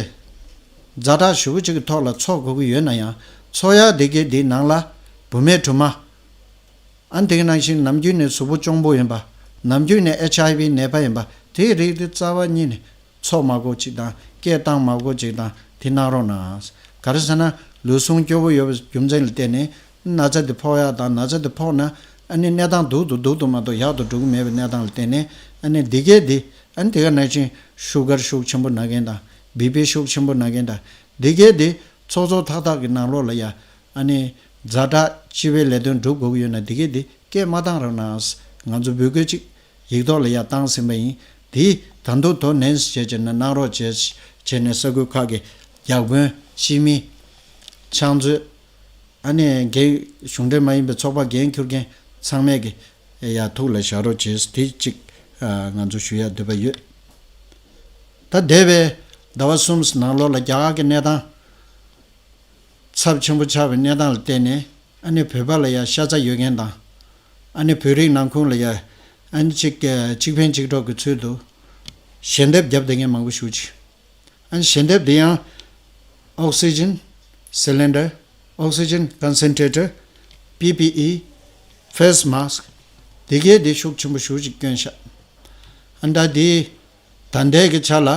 ཛ་དྲག་ཞེ་པོ་ཅིག་གི་ཐོག་ལ་ཚོགས་དགོས་ཀྱི་ཡོད་ན་ཡང་ཚོགས་ཡ་དེ་གའི་དེའི་ནང་ལ་བུད་མེད་དྲུག་མ། ཨ་ནི་དེ་ག་ནང་བཞིན་ནམ་རྒྱུན་ནས་གཟུགས་པོ་གཅོང་པོ་ཡིན་པ། ནམ་རྒྱུན་ནས་ཨེཆ་ཨའི་ཝི་ནད་པ་ཡིན་པ་དེའི་རིགས་དེ་རྩ་བ་ཉིད་ནས་ཚོགས་མ་དགོས་ཅིག་དང་སྐད་བཏང་མ་དགོས་ཅིག་དང་དེ་གནང་རོགས་གནང་། ག་རེ་ཟེར་ན་ལུས་ཟུངས་སྐྱོ་བོ་ཡོད་པའི་རྒྱུ་མཚན་ལ་བརྟེན་ནས་ན་ཚ་དེ་ཕོག་ཡག་དང་ན་ཚ་དེ་ཕོག་ན་ཨ་ནི་གནས་སྟངས་སྡུག་ཏུ་སྡུག་ཏུ་མ་གཏོགས་ཡག་ཏུ་འགྲོ་གི་མེད་པའི་གནས་སྟངས་ལ་བརྟེན་ནས་ཨ་ནི་འདི་གས་དེ་ཨ་ནི་དེ་ག་ནང་བཞིན་ཤུ་གར་ཤུགས་ཆེན་པོ་ན་མཁན་དང་བི་པི་ཤུགས་ཆེན་པོ་ན་མཁན་དང་འདི་གས་དེ་ཚོགས་ཚོགས་ཐག་ཐག་གི་ནང་ལོགས་ལ་ཡ་ཨ་ནི་ཛ་དྲག་སྤྱི་པའི་ལས་དོན་སྒྲུབ་དགོས་ཀྱི་ཡོད་ན་འདི་གས་དེ་སྐད་མ་བཏང་རོགས་གནང་། ང་ཚོ་འབོད་སྐུལ་ཅིག་ཡིག་ཐོག་ལ་ཡ་བཏང་ཟིན་པ་ཡིན། དེ་ད་དུང་དོ་ནན་བྱས་བྱས་ནས་གནང་རོགས་བྱས་བྱས་ནས་ས་ཁུལ་ཁག་གི་བརྒྱ་དཔོན་སྤྱི་མི་ཕྱག་མཛོད་ཨ་ནི་འགན་གཞུང་འབྲེལ་མ་ཡིན་པའི་ཚོགས་པ་འགན་འཁུར་མཁན་ཚང་མས་ཀྱི་ཡ་ཐུགས་ལ་བཞག་རོགས་བྱས་དེ་གཅིག་ང་ཚོ་ཞུ་ཡ་འདོད་པ་ཡོད། ད་འདས་པའི་ཟླ་བ་གསུམ་ནང་ལོགས་ལ་རྒྱ་གར་གྱི་གནས་སྟངས་ཚབས་ཆེན་པོ་ཆགས་པའི་གནས་སྟངས་ལ་བརྟེན་ནས་ཨ་ནི་བོད་པ་ལ་ཡ་ཤ་ཚ་ཡོད་མཁན་དང་ཨ་ནི་བོད་རིགས་ནང་ཁུལ་ལ་ཡ་ཨ་ནི་གཅིག་གཅིག་ཕན་གཅིག་གྲོགས་ཀྱི་ཚུལ་དུ་ཞལ་འདེབས་བརྒྱབ་བསྡད་མཁན་མང་པོ་ཞེ་ཅིག་ཨ་ནི་ཞལ་འདེབས་འདི་ཡང་ཨོག་སི་ཇན་སི་ལིན་ཌར། ཨོག་སི་ཇན་ཀོན་སེན་ཊེ་ཊར། པི་པི་ཨི། ཕེ་སི་མཱ་སི་ཀི། འདི་གས་འདི་ཤུགས་ཆེན་པོ་ཞེ་ཅིག་བསྐྱོན་ཤག་ཨ་ད་འདི་ད་ལྟའི་གི་ཆ་ལ་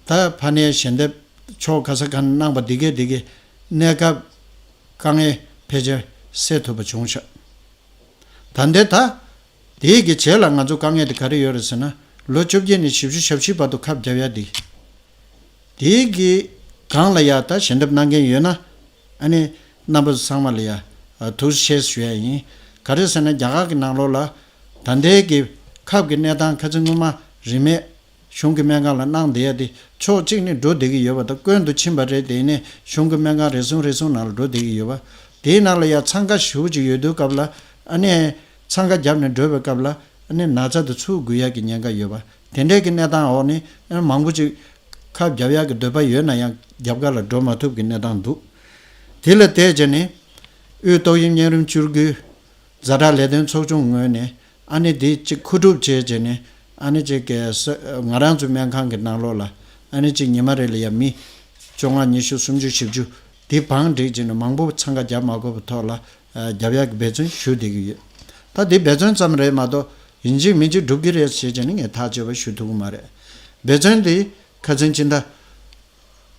ད་ཕ་ནས་ཞལ་འདེབས་ཕྱོགས་ག་ས་ག་ནས་གནང་པ་འདི་གས་འདི་གས་གནས་སྐབས་དཀའ་ངལ་ཕལ་ཆེར་སེལ་ཐུབ་པ་བྱུང་ཤག་ད་ལྟའི་ད་དེའི་གི་རྗེས་ལ་ང་ཚོ་དཀའ་ངལ་དེ་ག་རེ་ཡོད་རེད་ཟེར་ན། ལོ་བཅོ་བརྒྱད་ནས་བཞི་བཅུ་ཞེ་བཞི་བར་དུ་ཁབ་རྒྱབ་ཡ་འདི། དེའི་གི་སྒང་ལ་ཡ་ད་ཞལ་འདེབས་གནང་མཁན་ཡོད་ན། ཨ་ནི་རྣམ་པ་ཚོ་ཚང་མ་ལ་ཡ་ཨ་ཐུགས་རྗེ་ཆེ་ཞུ་ཡ་ཡིན། ག་རེ་ཟེར་ན་རྒྱ་གར་གི་ནང་ལོགས་ལ་ད་ལྟའི་གི་ཁབ་གི་གནས་སྟངས་ཁ་ཚིག་སྔོན་མ་རིན་མེད་གཞུང་གི་སྨན་ཁང་ལ་གནང་བསྡད་ཡ་དེ་ཕྱོགས་གཅིག་ནས་འགྲོ་བསྡད་ཀྱི་ཡོད་པ་དང་། སྐོན་དུ་ཕྱིན་པ་རེད། དེ་ནས་གཞུང་གི་སྨན་ཁང་རེ་ཟུང་རེ་ཟུང་ནང་ལ་འགྲོ་བསྡད་ཀྱི་ཡོད་པ། དེའི་ནང་ལ་ཡ་འཚང་ཁ་ཞེ་པོ་ཅིག་ཡོད་དུས་སྐབས་ལ། ཨ་ནི་འཚང་ཁ་བརྒྱབ་ནས་འགྲོ་བའི་སྐབས་ལ་ཨ་ནི་ན་ཚ་དེ་ཚུར་འགོས་ཡ་གི་ཉེན་ཁ་ཡོད་པ། དེ་འདྲའི་གི་གནས་སྟངས་འོག་ནས་ཨ་ནི་མང་པོ་ཅིག་ཁབ་རྒྱབ་ཡག་གི་འདོད་པ་ཡོད་ན་ཡང་རྒྱབ་ཁ་ལ་འགྲོ་མ་ཐུབ་ཀྱི་གནས་སྟངས་འདུག་དེ་ལ་བལྟས་བྱས་ནས་དབུས་ཏོག་དབྱིབས་གཉན་རིམས་བཅུ་དགུའི་ཛ་དྲག་ལས་དོན་ཚོགས་ཆུང་ངོས་ནས་ཨ་ནི་དེ་གཅིག་མཁོ་སྒྲུབ་བྱས་བྱས་ནས། ཨ་ནི་གཅིག་གི་ས་ང་རང་ཚོའི་སྨན་ཁང་གི་ནང་ལོགས་ལ་ཨ་ནི་གཅིག་ཉི་མ་རེ་ལ་ཡ་མི་བཅོ་ལྔ་ཉི་ཤུ་སུམ་ཅུ་བཞི་བཅུ་དེ་བང་བསྒྲིགས་བྱས་ནས་མང་པོ་འཚང་ཁ་རྒྱབ་མ་དགོས་པའི་ཐོག་ལ་ཨ་རྒྱབ་ཡག་གི་འབད་བརྩོན་ཞུ་བསྡད་ཀྱི་ཡོད། ད་དེ་འབད་བརྩོན་ཙམ་རེད་མ་གཏོགས་ཡིན་གཅིག་མིན་གཅིག་འགྲུབ་ཀྱི་རེད་ཟེར་བྱས་ནས་ངས་ཐག་ཆོད་པ་ཞུ་ཐུབ་ཀྱི་མ་རེད། འབད་བརྩོན་དེ་ཁ་སང་ཕྱི་ཟླ་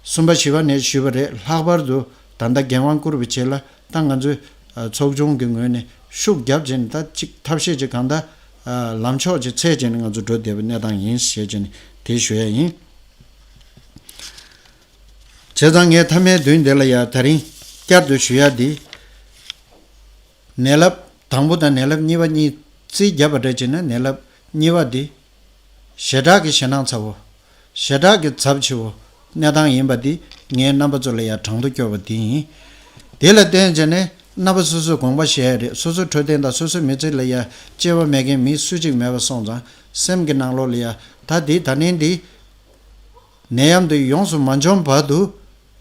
གསུམ་པ་བཞི་པ་ནས་ཞུས་པ་རེད། ལྷག་པར་དུ་ད་ལྟ་འགན་དབང་བསྐུར་བའི་རྗེས་ལ་ད་ང་ཚོའི་ཨ་ཚོགས་ཆུང་གི་ངོས་ནས་ཤུགས་བརྒྱབ་བྱས་ནས་ད་ཅིག་ཐབས་ཤེས་ཅིག་གང་ལྟར་ཨ་ལམ་ཕྱོགས་ཅིག་འཚོལ་བྱས་ནས་ང་ཚོ་འགྲོ་བསྡད་པའི་གནས་སྟངས་ཡིན་ཞེས་བྱས་ནས་དེ་ཞུ་ཡ་ཡིན། བྱས་ཙང་ངས་མཐའ་མའི་མདུན་དེ་ལ་ཡ་ད་རིང་བསྐྱར་དུ་ཞུ་ཡ་འདི། ནད་རླབས་དང་པོ་དང་ནད་རླབས་གཉིས་པ་གཉིས་རྩིས་བརྒྱབ་པ་འདྲ་བྱས་ན། ནད་རླབས་གཉིས་པ་འདི་ཞེ་དྲག་གི་ཞེད་སྣང་ཚ་བོ། ཞེ་དྲག་གི་ཚབས་ཆེ་བོ་གནས་སྟངས་ཡིན་པ་འདི་ངས་རྣམ་པ་ཚོ་ལ་ཡ་དྲང་དུ་སྐྱོར་བ་འདི་ཡིན། དེ་ལ་བརྟེན་བྱས་ནས་རྣམ་པ་སོ་སོས་དགོངས་པ་བཞེས་ཡ་རེད། སོ་སོའི་འཕྲོད་བསྟེན་དང་སོ་སོའི་མི་ཚེ་ལ་ཡ་སྐྱེ་བ་མེད་མཁན་མི་སུ་གཅིག་མེད་པ་སོང་ཙང་། སེམས་ཀྱི་ནང་ལོགས་ལ་ཡ་ད་འདི་ད་ནིང་འདི་ནད་ཡམས་འདི་ཡོངས་སུ་མ་འཇོམས་བར་དུ།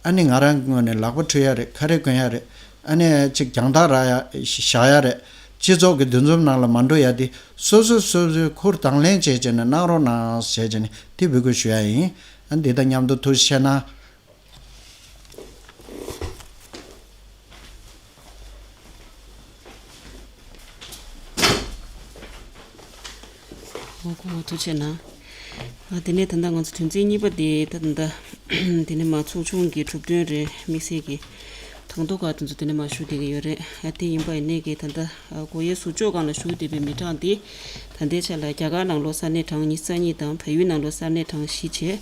ཨ་ནི་ང་རང་གི་ངོས་ནས་ལག་པ་འཁྲུ་ཡ་རེད། ཁ་རས་གོན་ཡ་རེད། ཨ་ནི་ཅིག་རྒྱང་ཐག་རག་ཡ་བཞག་ཡ་རེད། སྤྱི་ཚོགས་ཀྱི་འདུ་འཛོམས་ནང་ལ་མ་འགྲོ་ཡ་དེ་སོ་སོ་སོ་སོའི་ཁུར་དང་ལེན་བྱས་བྱས་ནས་གནང་རོགས་གནང་ཞེས་བྱས་ནས་དེ་འབོད་སྐུལ་ཞུ་ཡ་ཡིན། ཨ་འདི་དང་མཉམ་དུ་ཐུགས་རྗེ་ཆེ་གནང་། ངོ་གོ་ངོ་ཐུགས་ཆེ་གནང་། ཨ་དེ་ནས་ད་ལྟ་ང་ཚོ་དོན་ཚན་གཉིས་པ་དེ་ད་ད་ལྟ་དེ་ནས་མ་ཚོགས་ཆུང་གི་གྲུབ་དོན་རེད། དམིགས་བསལ་གྱི་དང་ཐོག་ཁག་དེ་ཚོ་དེ་ནས་མ་ཞུ་བསྡད་ཀྱི་ཡོད་རེད། ཨ་དེ་ཡིན་པ་ཡིན་ནའི་གི་ད་ལྟ་ཨ་སྒོ་དབྱེ་ཟུར་འཇོག་སྒང་ལ་ཞུགས་བསྡད་པའི་མི་གྲངས་དེ་ད་ལྟའི་ཆ་ལ་རྒྱ་གར་ནང་ལོགས་ས་གནས་གྲངས་ཉི་ཤུ་རྩ་གཉིས་དང་། བལ་ཡུལ་ནང་ལོགས་ས་གནས་གྲངས་བཞི་བྱས།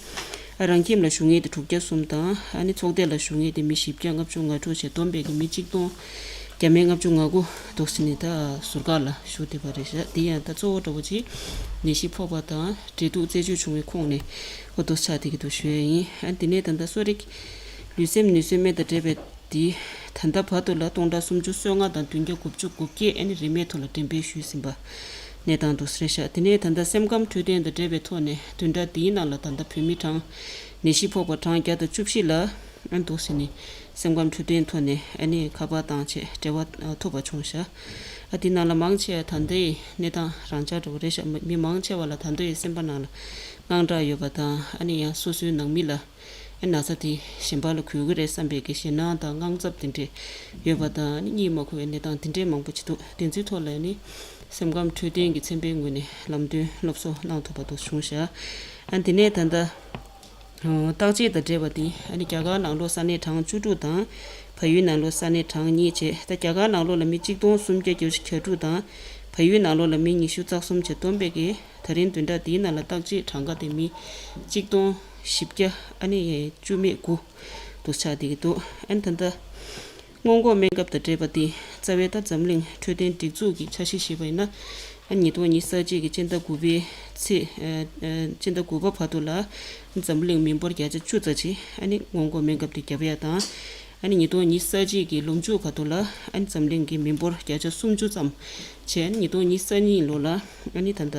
ཨ་རང་ཁྱིམ་ལ་བཞུགས་མཁན་དེ་དྲུག་བརྒྱ་གསུམ་དང་། ཨ་ནི་ཚོགས་སྡེ་ལ་བཞུགས་མཁན་དེ་མི་བཞི་བརྒྱ་ལྔ་བཅུ་ང་དྲུག་བྱས། བསྡོམས་པས་ཀྱི་མི་གཅིག་སྟོང་བརྒྱ་མེད་ལྔ་བཅུ་ང་དགུ་འདུག་ཟེར་ནས་ད་ཟུར་བཀག་ལ་བཞུགས་བསྡད་པ་རེད་ཤག་དེ་ཡང་ད་གཙོ་བོ་འདྲ་བོ་ཅིག་ནད་གཞི་ཕོག་པ་དང་འབྲེལ་གཏུག་རྩད་གཅོད་བྱུང་བའི་ཁོངས་ནས་འོ་འདུག་ཆགས་བསྡད་ཀྱི་འདུག་ཞུ་ཡ་ཡིན། ཨ་དེ་ནས་ད་ལྟ་གསོ་རིག་ལུས་སེམས་ནུས་གསོའི་སྨན་དང་འབྲེལ་བའི་དེ་ད་ལྟ་བར་དུ་ལ་སྟོང་ཕྲག་སུམ་ཅུ་སོ་ལྔ་དང་བདུན་བརྒྱ་དགུ་བཅུ་གོ་བརྒྱད་ཨ་ནི་རིན་མེད་ཐོག་ལ་འགྲེམས་སྤེལ་ཞུས་ཟིན་པ་གནས་སྟངས་འདུག་ཟེར་ཤག་དེ་ནས་ད་ལྟ་སེམས་ཁམས་འཕྲོད་བསྟེན་དང་འབྲེལ་བའི་ཐོག་ནས་བདུན་ཕྲག་འདིའི་ནང་ལ་ད་ལྟ་བོད་མི་གྲངས་ནད་གཞི་ཕོག་པ་གྲངས་བརྒྱ་དང་བཅུ་བཞི་ལ་ཨ་འདུག་ཟེར་ནས་སེམས་ཁམས་འཕྲོད་བསྟེན་ཐོག་ནས་ཨ་ནི་ཁ་པར་བཏང་བྱས་འབྲེལ་བ་ཐུབ་པ་བྱུང་ཤག་ཨ་དེ་ནང་ལ་མང་ཆེ་བ་ད་ལྟའི་གནས་སྟངས་རང་འཇགས་འདྲ་བོ་རེད་ཤག་མི་མང་ཆེ་བ་ལ་ད་ལྟའི་སེམས་པ་ནང་ལ་དངངས་སྐྲག་ཡོད་པ་དང་། ཨ་ནི་ཡང་སོ་སོའི་ནང་མི་ལ་ན་ཚ་དེ་གཞན་པ་ལ་འགོས་ཀྱི་རེད་བསམ་པའི་གི་ཞེད་སྣང་དང་དངངས་འཚབ་དེ་འདྲས་ཡོད་པ་དང་། ཨ་ནི་གཉིད་མ་ཁུག་པའི་གནས་སྟངས་དེ་འདྲས་མང་པོ་ཅིག་འདུག་དེ་ཚོའི་ཐོག་ལ་ནི་སེམས་ཁམས་འཕྲོད་བསྟེན་གྱི་ཚན་པའི་ངོས་ནས་ལམ་སྟོན་སློབ་གསོ་གནང་ཐུབ་པ་དེ་བྱུང་ཤག་ཨ་དེ་ནས་ད་ལྟ་བརྟག་དཔྱད་དང་འབྲེལ་བ་དེ་ཨ་ནི་རྒྱ་གར་ནང་ལོགས་ས་གནས་གྲངས་བཅུ་དྲུག་དང་། བལ་ཡུལ་ནང་ལོགས་ས་གནས་གྲངས་གཉིས་བྱས། ད་རྒྱ་གར་ནང་ལོགས་ལ་མི་གཅིག་སྟོང་སུམ་བརྒྱ་བརྒྱད་ཅུ་གྱ་དྲུག་དང་། བལ་ཡུལ་ནང་ལོགས་ལ་མི་ཉི་ཤུ་རྩ་གསུམ་བྱས། བསྡོམས་པས་ཀྱི་ད་རིང་བདུན་ཕྲག་འདིའི་ནང་ལ་བརྟག་དཔྱད་གྲངས་ཀ་དེ་མི་གཅིག་སྟོང་བཞི་བརྒྱ་ཨ་ནི་བཅུ་མེད་དགུ་འདུག་ཆགས་བསྡད་ཀྱི་འདུག་ཨ་ནི་ད་ལྟ་སྔོན་འགོག་སྨན་ཁབ་དང་འབྲེལ་བ་དེ་རྩ་བའི་ད་འཛམ་གླིང་འཕྲོད་བསྟེན་སྒྲིག་འཛུགས་ཀྱི་འཆར་གཞི་བཞེས་པ་ཡིན་ན། ཨ་ཉིས་སྟོང་ཉི་ཤུ་རྩ་གཅིག་གི་སྤྱི་ཟླ་དགུ་པའི་ཚེས་ཨ་ཨ་སྤྱི་ཟླ་དགུ་པ་བར་དུ་ལ་འཛམ་གླིང་མི་འབོར་བརྒྱ་ཆ་བཅུ་ཙམ་ཅིག་ཨ་ནི་སྔོན་འགོག་སྨན་ཁབ་དེ་བརྒྱབ་ཡ་དང་། ཨ་ནི་ཉིས་སྟོང་ཉི་ཤུ་རྩ་གཅིག་གི་ལོ་མཇུག་བར་དུ་ལ་ཨ་ནི་འཛམ་གླིང་གི་མི་འབོར་བརྒྱ་ཆ་སུམ་ཅུ་ཙམ་བྱས། ཨ་ནི་ཉིས་སྟོང་ཉི་ཤུ་རྩ་གཉིས་ལོ་ལ་ཨ་ནི་ད་ལྟ་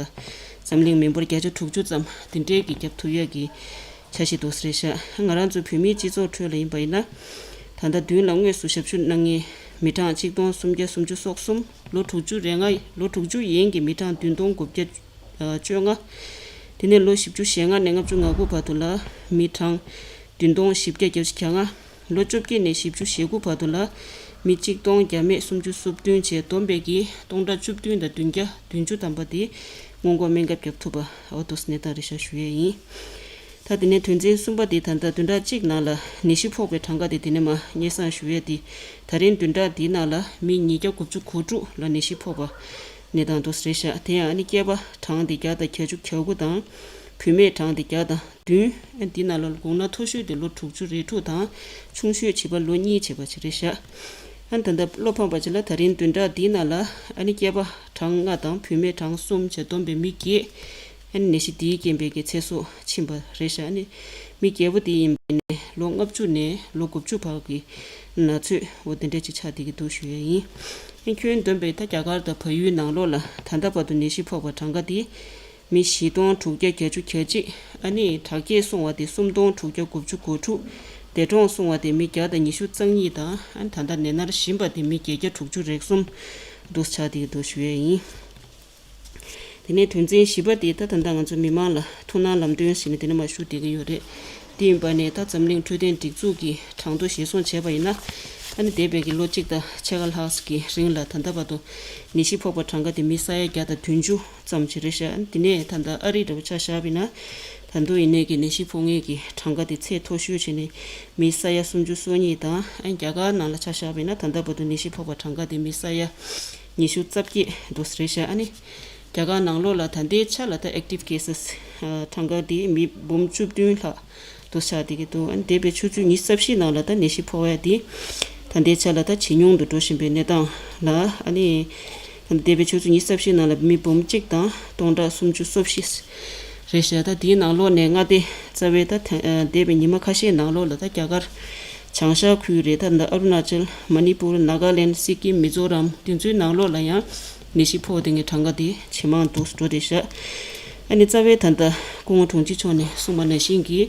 འཛམ་གླིང་མི་འབོར་བརྒྱ་ཆ་དྲུག་ཅུ་ཙམ་དེ་འདྲའི་གི་བརྒྱབ་ཐུབ་ཡ་གི་འཆར་གཞི་འདུག་ཟེར་ཤག་ང་རང་ཚོ་བོད་མིའི་སྤྱི་ཚོགས་ཁྲོད་ལ་ཡིན་པ་ཡིན་ན། ད་ལྟ་མདུན་ལ་དངོས་སུ་ཞབས་ཞུ་གནང་མཁན་མི་གྲངས་གཅིག་སྟོང་སུམ་བརྒྱ་སུམ་ཅུ་སོ་གསུམ། ལོ་དྲུག་ཅུ་རེ་ལྔ། ལོ་དྲུག་ཅུ་ཡན་གྱི་མི་གྲངས་བདུན་སྟོང་དགུ་བརྒྱ་བཅོ་ལྔ། དེ་ནས་ལོ་བཞི་བཅུ་ཞེ་ལྔ་ནས་ལྔ་བཅུ་ང་དགུ་བར་དུ་ལ་མི་གྲངས་བདུན་སྟོང་བཞི་བརྒྱ་བརྒྱད་ཅུ་གྱ་ལྔ། ལོ་བཅོ་བརྒྱད་ནས་བཞི་བཅུ་ཞེ་དགུ་བར་དུ་ལ་ མི་གཅིག་སྟོང་བརྒྱ་མེད་སུམ་ཅུ་སོ་བདུན་བྱས་བསྡོམས་པས་ཀྱི་སྟོང་ཕྲག་བཅུ་བདུན་དང་བདུན་བརྒྱ་བདུན་ཅུ་ཐམ་པ་དེ་སྔོན་འགོག་སྨན་ཁབ་བརྒྱབ་ཐུབ་པ་འོ་འདུག་སེ་གནས་སྟངས་རེད་ཤག་ཞུ་ཡས་ཡིན། ད་དེ་ནས་དོན་ཚན་གསུམ་པ་དེ་ད་ལྟ་བདུན་ཕྲག་གཅིག་ནང་ལ་ནད་གཞི་ཕོག་པའི་གྲངས་ཀ་དེ་དེ་ནས་མར་སྙན་སེང་ཞུ་ཡས་དེ། ད་རིང་བདུན་ཕྲག་འདིའི་ནང་ལ་མི་ཉིས་བརྒྱ་དགུ་བཅུ་གོ་དྲུག་ལ་ནད་གཞི་ཕོག་པ་གནས་སྟངས་འདུག་སེ་རེད་ཤག་དེ་ཡང་ཨ་ནི་སྐྱེས་པ་གྲངས་དེ་བརྒྱ་དང་བརྒྱད་ཅུ་གྱ་དགུ་དང་། བུད་མེད་གྲངས་དེ་བརྒྱ་དང་བདུན། ཨ་འདི་ནང་ལ་དགུང་ལོ་མཐོ་ཤོས་དེ་ལོ་དྲུག་ཅུ་རེ་དྲུག་དང་། ཆུང་ཤོས་བྱིས་པ་ལོ་གཉིས་བྱས་པ་ཅིག་རེད་ཤག་ཨ་ནི་ད་ལྟ་བློ་ཕམ་པ་ཅིག་ལ་ད་རིང་བདུན་ཕྲག་འདིའི་ནང་ལ་ཨ་ནི་སྐྱེས་པ་གྲངས་ལྔ་དང་བུད་མེད་གྲངས་གསུམ་བྱས་བསྡོམས་པའི་མི་བརྒྱད། ཨ་ནི་ནད་གཞི་འདིའི་རྐྱེན་པས་ཀྱི་ཚེ་སྲོག་ཕྱིན་པ་རེད་ཤག་ཨ་ནི་མི་བརྒྱད་པོ་དེ་ཡིན་པ་ནས་ལོ་ལྔ་བཅུ་ནས་ལོ་དགུ་བཅུ་བར་གྱི་ན་ཚོད་འོ་དེ་འདྲ་ཅིག་ཆགས་བསྡད་ཀྱི་འདུག་ཞུ་ཡས་ཡིན། ཨ་ནི་ཁྱོན་བསྡོམས་པས་ད་རྒྱ་གར་དང་བལ་ཡུལ་ནང་ལོགས་ལ་ད་ལྟ་བར་དུ་ནད་གཞི་ཕོག་པ་གྲངས་ཀ་དེ། མི་བཞི་སྟོང་དྲུག་བརྒྱ་བརྒྱད་ཅུ་གྱ་གཅིག་ཨ་ནི་དྲག་སྐྱེད་སོང་བ་དེ་སུམ་སྟོང་དྲུག་བརྒྱ་དགུ་བཅུ་གོ་དྲུག་འདས་གྲོངས་སོང་བ་དེ་མི་བརྒྱ་དང་ཉི་ཤུ་རྩ་གཉིས་དང་ཨ་ནི་ད་ལྟ་ནད་མནར་བཞིན་པ་དེ་མི་བརྒྱད་བརྒྱ་དྲུག་ཅུ་རེ་གསུམ་འདུག་ཆགས་བསྡད་ཀྱི་འདུག་ཞུ་ཡས་ཡིན། དེ་ནས་དོན་ཚན་བཞི་པ་དེ་ད་ད་ལྟ་ང་ཚོ་མི་མང་ལ་ཐུགས་སྣང་ལམ་སྟོན་ཟེར་ནས་དེ་ནས་མར་ཞུ་བསྡད་ཀྱི་ཡོད་རེད། དེ་ཡིན་པ་ནས་ད་འཛམ་གླིང་འཕྲོད་བསྟེན་སྒྲིག་འཛུགས་ཀྱི་གྲངས་ཐོ་གཞིར་བཟུང་བྱས་པ་ཡིན་ན། ཨ་ནི་འདས་པའི་གི་ལོ་གཅིག་དང་ཕྱེད་ཀ་ལྷག་གི་རིང་ལ་ད་ལྟ་བར་དུ་ནད་གཞི་ཕོག་པ་གྲངས་ཀ་དེ་མི་ས་ཡ་བརྒྱ་དང་བདུན་ཅུ་ཙམ་ཅིག་རེད་ཤག་དེ་ནས་ད་ལྟ་ཨ་རི་འདྲ་བོ་ཆ་བཞག་པ་ཡིན་ན། ད་དུང་ཡིན་ནའི་གི་ནད་གཞི་ཕོག་མཁན་གྱི་གྲངས་ཀ་དེ་ཚད་མཐོ་ཤོས་བྱས་ནས་མི་ས་ཡ་སུམ་ཅུ་སོ་གཉིས་དང་ཨ་ནི་རྒྱ་གར་ནང་ལ་ཆ་བཞག་པ་ཡིན་ན་ད་ལྟ་བར་དུ་ནད་གཞི་ཕོག་པ་གྲངས་ཀ་དེ་མི་ས་ཡ་ཉི་ཤུ་རྩ་བརྒྱད་འདུག་སེ་རེད་ཤག་ཨ་ནི། རྒྱ་གར་ནང་ལོགས་ལ་ད་ལྟའི་ཆ་ལ་ད་active cases་གྲངས་ཀ་དེ་མི་འབུམ་བཅུ་བདུན་ལྷག་འདུག་ཆགས་བསྡད་ཀྱི་འདུག་ཨ་ནི་འདས་པའི་ཆུ་ཚོད་ཉི་ཤུ་རྩ་བཞི་ནང་ལ་ད་ནད་གཞི་ཕོག་ཡ་དེ་ད་ལྟའི་ཆ་ལ་ད་ཇེ་ཉུང་དུ་འགྲོ་བཞིན་པའི་གནས་སྟངས་ལ་ཨ་ནི་ད་ལྟ་འདས་པའི་ཆུ་ཚོད་ཉི་ཤུ་རྩ་བཞི་ནང་ལ་མི་འབུམ་གཅིག་དང་སྟོང་ཕྲག་སུམ་ཅུ་སོ་བཞི་རེད་ཤག་ད་དེའི་ནང་ལོགས་ནས་མངའ་སྡེ་རྩ་བའི་ད་ད་འདས་པའི་ཉི་མ་ཁ་ཤས་ནང་ལོགས་ལ་ད་རྒྱ་གར་བྱང་ཤར་ཁུལ་རེད། ད་ད་ཨ་རུ་ན་ཅལ། མ་ནི་པུར། ནཱ་ག་ལེན། སི་ཀིམ། མི་ཛོ་རམ་དེ་ཚོའི་ནང་ལོགས་ལ་ཡང་ནད་གཞི་ཕོག་བསྡད་མཁན་གྲངས་ཀ་དེ་ཇེ་མང་དུ་འགྲོ་བསྡད་ཤག་ཨ་ནི་རྩ་བའི་ད་ལྟ་སྐུ་ངོ་དྲུང་ཆེ་མཆོག་ནས་གསུངས་པ་ནང་བཞིན་གྱི་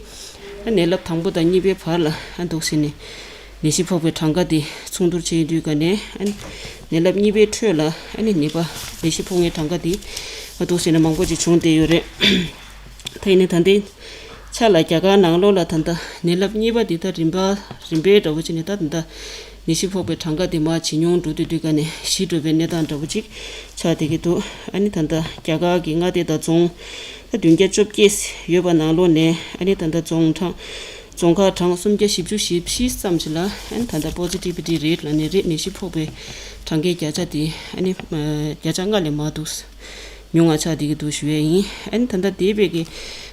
ཨ་ནད་རླབས་དང་པོ་དང་གཉིས་པའི་བར་ལ་ཨ་འདུག་སེ་ནས་ནད་གཞི་ཕོག་པའི་གྲངས་ཀ་དེ་མཚུངས་བསྡུར་བྱས་ཡོང་དུས་ག་ནས་ཨ་ནད་རླབས་གཉིས་པའི་ཁྲོད་ལ་ཨ་ནི་ནད་པ་ནད་གཞི་ཕོག་མཁན་གྲངས་ཀ་དེ་ཨ་འདུག་སེ་ནས་མང་པོ་ཅིག་བྱུང་བསྡད་ཡོད་རེད། ད་ཡིན་ནའི་ད་ལྟའི་ཆ་ལ་རྒྱ་གར་ནང་ལོགས་ལ་ད་ལྟ་ནད་རླབས་གཉིས་པ་འདི་ད་རིམ་པ་རིམ་པས་འདྲ་བོ་བྱས་ནས་ད་ད་ལྟ་ནད་གཞི་ཕོག་པའི་གྲངས་ཀ་དེ་མར་ཇེ་ཉུང་འགྲོ་དུས་དུས་ག་ནས་ཞི་འགྲོ་བའི་གནས་སྟངས་འདྲ་བོ་ཅིག་ཆགས་བསྡད་ཀྱི་འདུག་ཨ་ནི་ད་ལྟ་རྒྱ་གར་གྱི་མངའ་སྡེ་དང་རྫོང་ད་བདུན་བརྒྱ་བཅོ་བརྒྱད་ཡོད་པ་ནང་ལོགས་ནས་ཨ་ནི་ད་ལྟ་རྫོང་གྲངས་རྫོང་ཁག་གྲངས་སུམ་བརྒྱ་བཞི་བཅུ་ཞེ་བཞི་ཙམ་ཞིག་ལ་ཨ་ནི་ད་ལྟ་positivity rate་ལབ་ནས་རེད། ནད་གཞི་ཕོག་པའི་གྲངས་ཀའི་བརྒྱ་ཆ་དེ་ཨ་ནི་བརྒྱ་ཆ་ལྔ་ལས་མར་འདུག་ཉུང་བ་ཆགས་བསྡད་ཀྱི་འདུག་ཞུ་ཡས་ཡིན། ཨ་ནི་ད་ལྟ་འདས་པའི་གི་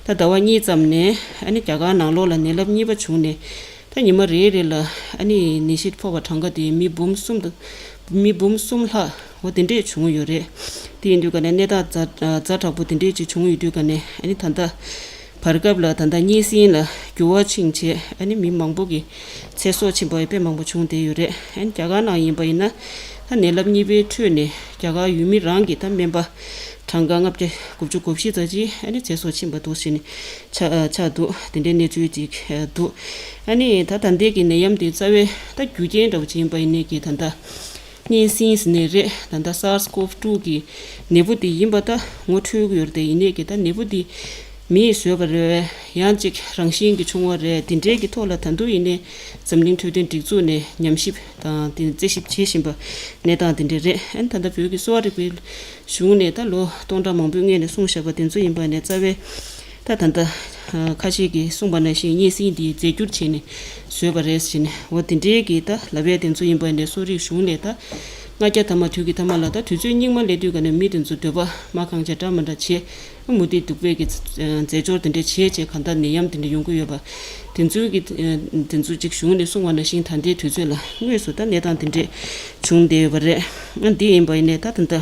ད་ཟླ་བ་གཉིས་ཙམ་ནས་ཨ་ནི་རྒྱ་གར་ནང་ལོགས་ལ་ནད་རླབས་གཉིས་པ་བྱུང་ནས་ད་ཉི་མ་རེ་རེ་ལ་ཨ་ནི་ནད་གཞི་ཕོག་པ་གྲངས་ཀ་དེ་མི་འབུམ་གསུམ་དང་མི་འབུམ་གསུམ་ལྷག་འོ་དེ་འདྲས་བྱུང་ཡོད་རེད། དེ་ཡིན་དུས་ག་ནས་གནས་སྟངས་ཛ་ཛ་དྲག་པོ་དེ་འདྲས་ཅིག་བྱུང་ཡོད་དུས་ག་ནས་ཨ་ནི་ད་ལྟ་བར་སྐབས་ལ་ད་ལྟ་གཉན་སྲིན་ལ་འགྱུར་བ་ཕྱིན་བྱས་ཨ་ནི་མི་མང་པོ་གི་ཚེ་སྲོག་ཕྱིན་པ་དཔེ་མང་པོ་བྱུང་བསྡད་ཡོད་རེད། ཨ་ནི་རྒྱ་གར་ནང་ཡིན་པ་ཡིན་ན་ད་ནད་རླབས་གཉིས་པའི་ཁྲོད་ནས་རྒྱ་གར་ཡུལ་མི་རང་གི་ད་སྨན་པ་གྲངས་ཀ་ལྔ་བརྒྱ་དགུ་བཅུ་གོ་བཞི་ཙམ་ཅིག་ཨ་ནི་ཚེ་སྲོག་ཕྱིན་པ་འདུག་ཟེར་ནས་ཆགས་ཆགས་འདུག་དེ་འདྲའི་གནས་ཚུལ་ཅིག་འདུག་ཨ་ནི་ད་ད་ལྟའི་གི་ནད་ཡམས་དེ་རྩ་བའི་ད་རྒྱུ་རྐྱེན་འདྲ་བོ་ཅིག་ཡིན་པ་ཡིན་ནའི་གི་ད་ལྟ་གཉན་སྲིན་ཟེར་ནས་རེད། ད་ལྟ་SARS-CoV-two་གི་ནད་འབུ་དེ་ཡིན་པ་ད་ངོ་འཕྲོད་ཀྱི་ཡོད་རེད་དེ། ཡིན་ནའི་གི་ད་ནད་འབུ་དེ་མིས་བཟོས་པ་རེད། ཡང་ཅིག་རང་བཞིན་གྱི་བྱུང་བ་རེད། དེ་འདྲའི་གི་ཐོག་ལ་ད་དུང་ཡིན་ནའི་འཛམ་གླིང་འཕྲོད་བསྟེན་སྒྲིག་འཛུགས་ནས་ཉམས་ཞིབ་དང་དེ་རྩད་ཞིབ་བྱེད་བཞིན་པ་གནས་སྟངས་དེ་འདྲ་རེད། ཨ་ནི་ད་ལྟ་བོད་ཀྱི་གསོ་བ་རིག་པའི་གཞུང་ནས་ད་ལོ་སྟོང་ཕྲག་མང་པོའི་སྔོན་ནས་གསུངས་བཞག་པ་དེ་ཚོ་ཡིན་པ་ནས་རྩ་བའི་ད་ད་ལྟ་ཁ་ཤས་ཀྱིས་གསུངས་པ་ནང་བཞིན་གཉན་སྲིན་འདི་རྫས་འགྱུར་བྱས་ནས་བཟོས་པ་རེད་ཟེར་ནས་འོ་དེ་འདྲའི་གི་ད་ལབ་ཡས་དེ་ཚོ་ཡིན་པ་ནས་གསོ་རིག་གཞུང་ནས་ད་ལྔ་བརྒྱ་ཐམ་པ་དུས་ཀྱི་ཐ་མ་ལ་ད་དུས་ཚོད་སྙིགས་མ་སླེབས་དུས་ག་ནས་མི་དེ་ཚོ་འདོད་པ་མ་ཁེངས་བྱས་འདྲ་མི་འདྲ་བྱས། མུ་ཏིག་གདུག་པའི་གི་རྫས་སྦྱོར་དེ་འདྲ་བྱས་བྱས་གང་ལྟར་ནད་ཡམས་དེ་འདྲ་ཡོང་གི་ཡོད་པ། དེ་ཚོའི་གི་དེ་ཚོ་གཅིག་གཞུང་ནས་གསུངས་པ་ནང་བཞིན་ད་ལྟའི་དུས་ཚོད་ལ་དངོས་སུ་ད་གནས་སྟངས་དེ་འདྲས་བྱུང་བསྡད་ཡོད་པ་རེད། ཨ་འདི་ཡིན་པ་ཡིན་ནའི་ད་ད་ལྟ་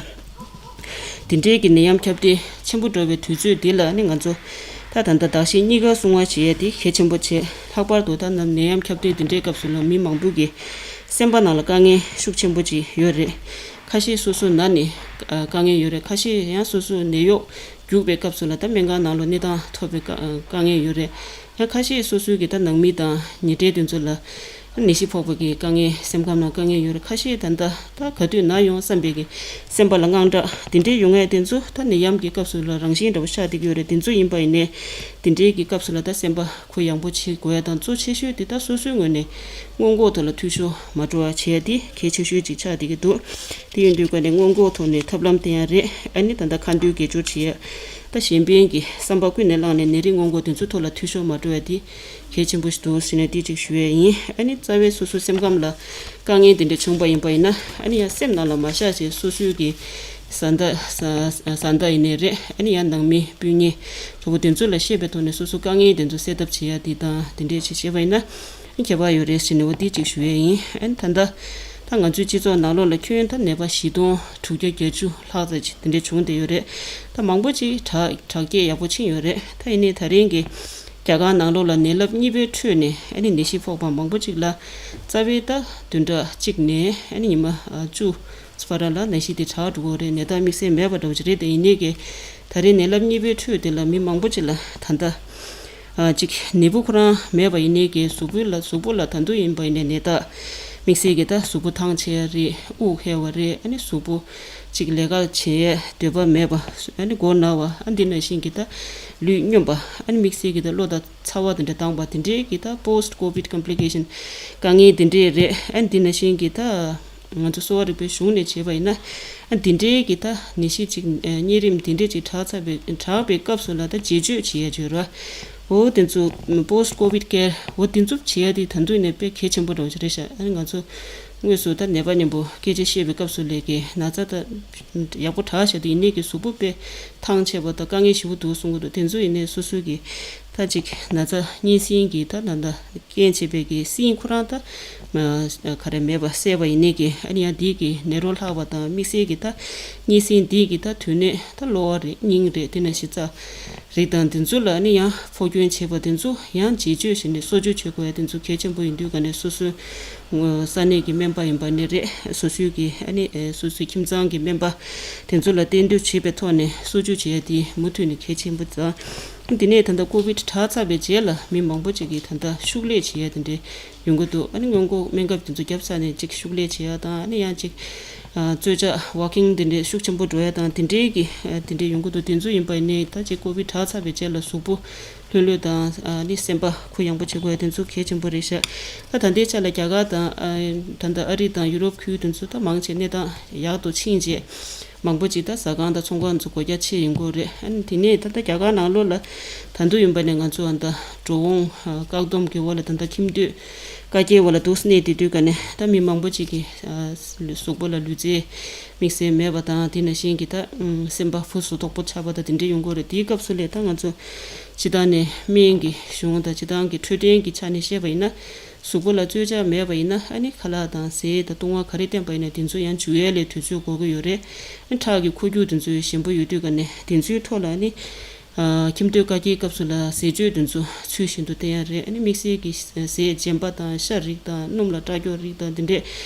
དེ་འདྲའི་གི་ནད་ཡམས་ཁྱབ་གདལ་ཆེན་པོ་འགྲོ་བའི་དུས་ཚོད་འདི་ལ་ནི་ང་ཚོ་ད་ད་ལྟ་གདགས་གཞི་གཉིས་ཀ་སྲུང་བ་བྱེད་ཡས་དེ་གལ་ཆེན་པོ་བྱེད། ལྷག་པར་དུ་ད་ནད་ཡམས་ཁྱབ་གདལ་དེ་འདྲའི་སྐབས་སུ་ལ་མི་མང་པོ་གི་སེམས་པ་ནང་ལ་དཀའ་ངལ་ཤུགས་ཆེན་པོ་ཅིག་ཡོད་རེད། ཁ་ཤས་སོ་སོ་ན་ནས་དཀའ་ངལ་ཡོད་རེད། ཁ་ཤས་ཡང་སོ་སོ་ནད་གཡོག་རྒྱུག་པའི་སྐབས་སུ་ལ་ད་སྨན་ཁང་ནང་ལ་གནས་སྟངས་ཐོབ་པའི་དཀའ་དཀའ་ངལ་ཡོད་རེད། ཡང་ཁ་ཤས་སོ་སོའི་གི་ད་ནང་མི་དང་ཉེ་འབྲེལ་དེ་ཚོ་ལ་ ནད་གཞི་ཕོག་པ་གི་དཀའ་ངལ། སེམས་ཁམས་ནང་དཀའ་ངལ་ཡོད་རེད། ཁ་ཤས་ད་ལྟ་ད་ག་དུས་ན་ཡོང་བསམ་པའི་གི་སེམས་པ་ལ་དངངས་སྐྲག་དེ་འདྲའི་ཡོང་ཡས་དེ་ཚོ་ད་ནད་ཡམས་ཀྱི་སྐབས་སུ་ལ་རང་བཞིན་འདྲ་བོ་ཤར་བསྡད་ཀྱི་ཡོད་རེད། དེ་ཚོ་ཡིན་པ་ཡིན་ནའི་དེ་འདྲའི་གི་སྐབས་སུ་ལ་ད་སེམས་པ་གུ་ཡངས་པོ་བྱེད་དགོས་ཡ་དང་། གཙོ་ཆེ་ཤོས་དེ་ད་སོ་སོའི་ངོས་ནས་སྔོན་འགོག་ཐོག་ལ་འཐུས་ཤོར་མ་འགྲོ་བ་བྱེད་ཡ་དེ་གལ་ཆེ་ཤོས་ཅིག་ཆགས་བསྡད་ཀྱི་འདུག་དེ་ཡིན་དུས་ཀ་ནས་སྔོན་འགོག་ཐོག་ནས་ཐབས་ལམ་བསྟེན་ཡ་རེད། ཨ་ནི་ད་ལྟ་ཁ་འདོན་དགེ་སྦྱོར་བྱེད་ཡ། ད་གཞན་ཕན་གྱི་བསམ་པ་ཀུན་ནས་བསླངས་ནས་ནད་རིགས་སྔོན་འགོག་དེ་ཚོ་ཐོག་ལ་འཐུས་ཤོར་མ་འགྲོ་བ་དེ་གལ་ཆེན་པོ་ཞིག་འདུག་ཟེར་ནས་དེ་གཅིག་ཞུ་ཡས་ཡིན། ཨ་ནི་རྩ་བའི་སོ་སོའི་སེམས་ཁམས་ལ་དཀའ་ངལ་དེ་འདྲ་བྱུང་པ་ཡིན་པ་ཡིན་ན། ཨ་ནི་ཡང་སེམས་ནང་ལ་མ་བཞག་བྱས་སོ་སོའི་གི་བཟའ་ཟླ་བཟའ་ཟླ་ཡིན་ནའི་རེད། ཨ་ནི་ཡང་ནང་མི་སྤུན་ཉེ་གྲོགས་པོ་དེ་ཚོ་ལ་བཤད་པའི་ཐོག་ནས་སོ་སོ་དཀའ་ངལ་དེ་ཚོ་སེལ་ཐབས་བྱེད་ཡ་དེ་དང་དེ་འདྲས་བྱེད་བྱས་པ་ཡིན་ན། ཁྱད་པར་ཡོད་རེད་ཟེར་ནས་འོ་དེ་གཅིག་ཞུ་ཡས་ཡིན། ཨ་ནི་ད་ལྟ་ད་ང་ཚོའི་སྤྱི་ཚོགས་ནང་ལོགས་ལ་ཁྱོན་ད་ནད་པ་བཞི་སྟོང་དྲུག་བརྒྱ་བརྒྱད་ཅུ་ལྷག་ཙམ་ཅིག་དེ་འདྲས་བྱུང་བསྡད་ཡོད་རེད། ད་མང་པོ་ཅིག་དྲག་དྲག་སྐྱེད་ཡག་པོ་ཕྱིན་ཡོད་རེད། ད་ཡིན་ནའི་ད་རིང་གི་རྒྱ་གར་ནང་ལོགས་ལ་ནད་རླབས་གཉིས་པའི་ཁྲོད་ནས་ཨ་ནི་ནད་གཞི་ཕོག་པ་མང་པོ་ཅིག་ལ་རྩ་བའི་ད་བདུན་ཕྲག་གཅིག་ནས་ཨ་ནི་ཉི་མ་བཅུ་བར་ལ་ནད་གཞི་དེ་དྲག་འགྲོ་གི་རེད། ནད་རྟགས་དམིགས་བསལ་མེད་པ་འདྲ་བོ་ཅིག་རེད། དེ་ཡིན་ནའི་གི་ད་རེས་ནད་རླབས་གཉིས་པའི་ཁྲོད་དེ་ལ་མི་མང་པོ་ཅིག་ལ་ད་ལྟ་ཨ་ཅིག་ནད་འབུ་ཁོ་རང་མེད་པ་ཡིན་ནའི་གི་གཟུགས་པོ་ལ་གཟུགས་པོ་ལ་ད་དུང་ཡིན་པ་ཡིན་ནའི་ནད་རྟགས་དམིགས་བསལ་གི་ད་གཟུགས་པོ་ཐང་ཆད་ཡ་རེད། དབུགས་ཧལ་བ་རེད། ཨ་ནི་གཟུགས་པོ་ཅིག་ལས་ཀ་བྱེད་ཡའི་འདོད་པ་མེད་པ། ཨ་ནི་མགོ་ན་བ། ཨ་འདི་ནང་བཞིན་གི་ད་ལུས་སྙོམས་པ། ཨ་ནི་དམིགས་བསལ་གི་ད་གློ་དང་ཚ་བ་དེ་འདྲ་བཏང་པ་དེ་འདྲའི་གི་ད་post covid complication དཀའ་ངལ་དེ་འདྲས་རེད། ཨ་འདི་ནང་བཞིན་གྱི་ད་ང་ཚོ་གསོ་བ་རིག་པའི་གཞུང་ནས་བྱས་པ་ཡིན་ན། ཨ་འདི་འདྲའི་གི་ད་ནད་གཞི་ཅིག་གཉན་རིམས་དེ་འདྲས་ཅིག་དྲག་ཚར་བའི་དྲག་པའི་སྐབས་སུ་ལ་ད་བརྗེ་བཅོས་བྱེད་ཡ་བརྗོད་ར། འོ་དེ་ཚོ་post covid care འོ་དེ་ཚོ་བྱེད་ཡ་དེ་ད་དུང་ནས་དཔེ་གལ་ཆེན་པོ་འདྲ་བོ་ཅིག་རེད་ཤག་ཨ་ང་ཚོ་དངོས་སུ་ད་ནད་པ་མཉམ་པོ་སྐད་ཆ་བཤད་པའི་སྐབས་སུ་ལས་ཀའི་ན་ཚ་ད་ཡག་པོ་དྲག་ཤག་དེ་ཡིན་ནའི་གི་གཟུགས་པོ་དཔེ་ཐང་ཆད་པ་དང་དཀའ་ངལ་ཞེ་པོ་འདུག་གསུང་གི་འདུག་དེ་ཚོ་ཡིན་ནའི་སོ་སོའི་གི་ད་ཅིག་ན་ཚ་གཉན་སྲིན་གྱི་ད་ད་ད་རྐྱེན་བྱས་པའི་གི་སྲིན་ཁོ་རང་ད་ག་རེ་མེད་པ་བསལ་བ་ཡིན་ནའི་གི་ཨ་ནི་ཡང་འདི་གི་ནད་རོ་ལྷག་པ་དང་དམིགས་བསལ་གི་ད་གཉན་སྲིན་འདི་གི་ད་དུས་ནད་ད་གློ་བ་རེད། སྙིང་རེད། དེ་ནང་བཞིན་རྩ་རིགས་དང་དེ་ཚོ་ལ་ནི་ཡང་འཕོ་སྐྱོན་བྱེད་པ་དེ་ཚོ་ཡང་བརྗེ་བཅོས་བྱས་ནས་གསོ་བཅོས་བྱེད་དགོས་ཡ་དེ་ཚོ་གལ་ཆེན་པོ་ཡིན་དུས་ག་ནས་སོ་སོའི་ས་གནས་ཀྱི་སྨན་པ་ཡིན་པ་ནི་རེད། སོ་སོའི་གི་ཨ་ནི་སོ་སོའི་ཁྱིམ་ཚང་གི་སྨན་པ་དེ་ཚོ་ལ་གཏན་སྡོད་བྱེད་པའི་ཐོག་ནས་གསོ་བཅོས་བྱེད་ཡ་དེ་མུ་མཐུད་ནས་གལ་ཆེན་པོ་དང་། དེ་ནས་ད་ལྟ་ཀོ་བིད་དྲག་ཚར་བའི་རྗེས་ལ་མི་མང་པོ་ཅིག་གིས་ད་ལྟ་ཤུགས་ལས་བྱེད་ཡ་དེ་འདྲའི་ཡོང་གི་འདུག་ཨ་ནི་སྔོན་འགོག་སྨན་ཁབ་དེ་ཚོ་བརྒྱབ་ཚར་ནས་ཅིག་ཤུགས་ལས་བྱེད་ཡ་དང་། ཨ་ནི་ཡང་ཅིག་ཨ་རྩོལ་བཅག་walking དེ་འདྲའི་ཤུགས་ཆེན་པོ་འགྲོ་ཡ་དང་དེ་འདྲའི་གི་ཨ་དེ་འདྲའི་ཡོང་གི་འདུག་དེ་ཚོ་ཡིན་པ་ཡིན་ནའི་ད་ཅིག་ཀོ་བིད་དྲག་ཚར་བའི་རྗེས་ལ་གཟུགས་པོ་ལྷོད་ལྷོད་དང་། ཨ་ནི་སེམས་པ་གུ་ཡངས་པོ་བྱེད་དགོས་ཡ་དེ་ཚོ་གལ་ཆེན་པོ་རེད་ཤག་ད་ད་ལྟའི་ཆ་ལ་རྒྱ་གར་དང་ཨ་ད་ལྟ་ཨ་རི་དང་ཡུ་རོབ་ཁུལ་དེ་ཚོ་ད་མང་ཆེ་གནས་སྟངས་ཡག་ཏུ་ཕྱིན་རྗེས། མང་པོ་ཅིག་ད་ཟ་ཁང་དང་ཚོང་ཁང་ཚོ་སྒོ་རྒྱ་ཕྱེ་ཡོང་གི་རེད། ཨ་ནི་དེ་ནས་ད་ལྟ་རྒྱ་གར་ནང་ལོགས་ལ་ད་དུང་ཡིན་པ་ནས་ང་ཚོ་ཨ་ད་འགྲོ་འོང་བཀག་སྡོམ་གྱི་འོག་ལ་ད་ལྟ་ཁྱིམ་སྡོད་བཀའ་རྒྱའི་འོག་ལ་འདུག་གནས་བསྡད་དུས་ཀ་ནས་ད་མི་མང་པོ་ཅིག་གི་གཟུགས་པོ་ལ་ལུས་རྩལ་དམིགས་བསལ་མེད་པ་དང་། དེ་ནང་བཞིན་གྱི་ད་སེམས་པ་ཕུགས་སུ་དོག་པོ་ཆགས་པ་དང་དེ་འདྲ་ཡོང་གི་རེད། དེའི་སྐབས་སུ་ལས་ད་ང་ཚོ་སྤྱི་བཏང་ནས་སྨན་གྱི་གཞུང་དང་སྤྱི་བཏང་གི་འཕྲོད་བསྟེན་གྱི་ཆ་ནས་བཤད་པ་ཡིན་ན། གཟུགས་པོ་ལ་རྩོལ་བཅག་མེད་པ་ཡིན་ན། ཨ་ནི་ཁ་ལག་དང་ཟས་དང་བཏུང་བ་ག་རེ་བསྟེན་པ་ཡིན་ན་དེ་ཚོ་ཡང་འཇུ་ཡས་ལས་དུས་ཚོད་འགོར་གྱི་ཡོད་རེད། ཨ་ནི་ཁྲག་གི་འཁོར་རྒྱུག་དེ་ཚོ་ཞན་པོ་ཡོད་དུས་ཀ་ནས་དེ་ཚོའི་ཐོག་ལ་ཨ་ནི་ཨ་ཁྱིམ་སྡོད་བཀའ་རྒྱའི་སྐབས་སུ་ལ་ཟས་སྤྱོད་དེ་ཚོ་ཚུལ་བཞིན་དུ་བསྟེན་ཡ་རེད། ཨ་ནི་དམིགས་བསལ་གྱི་ཟས་རྗེན་པ་དང་ཤ་རིགས་དང་སྣུམ་ལ་སྐྲག་སྐྱོ་རིགས་དང་དེ་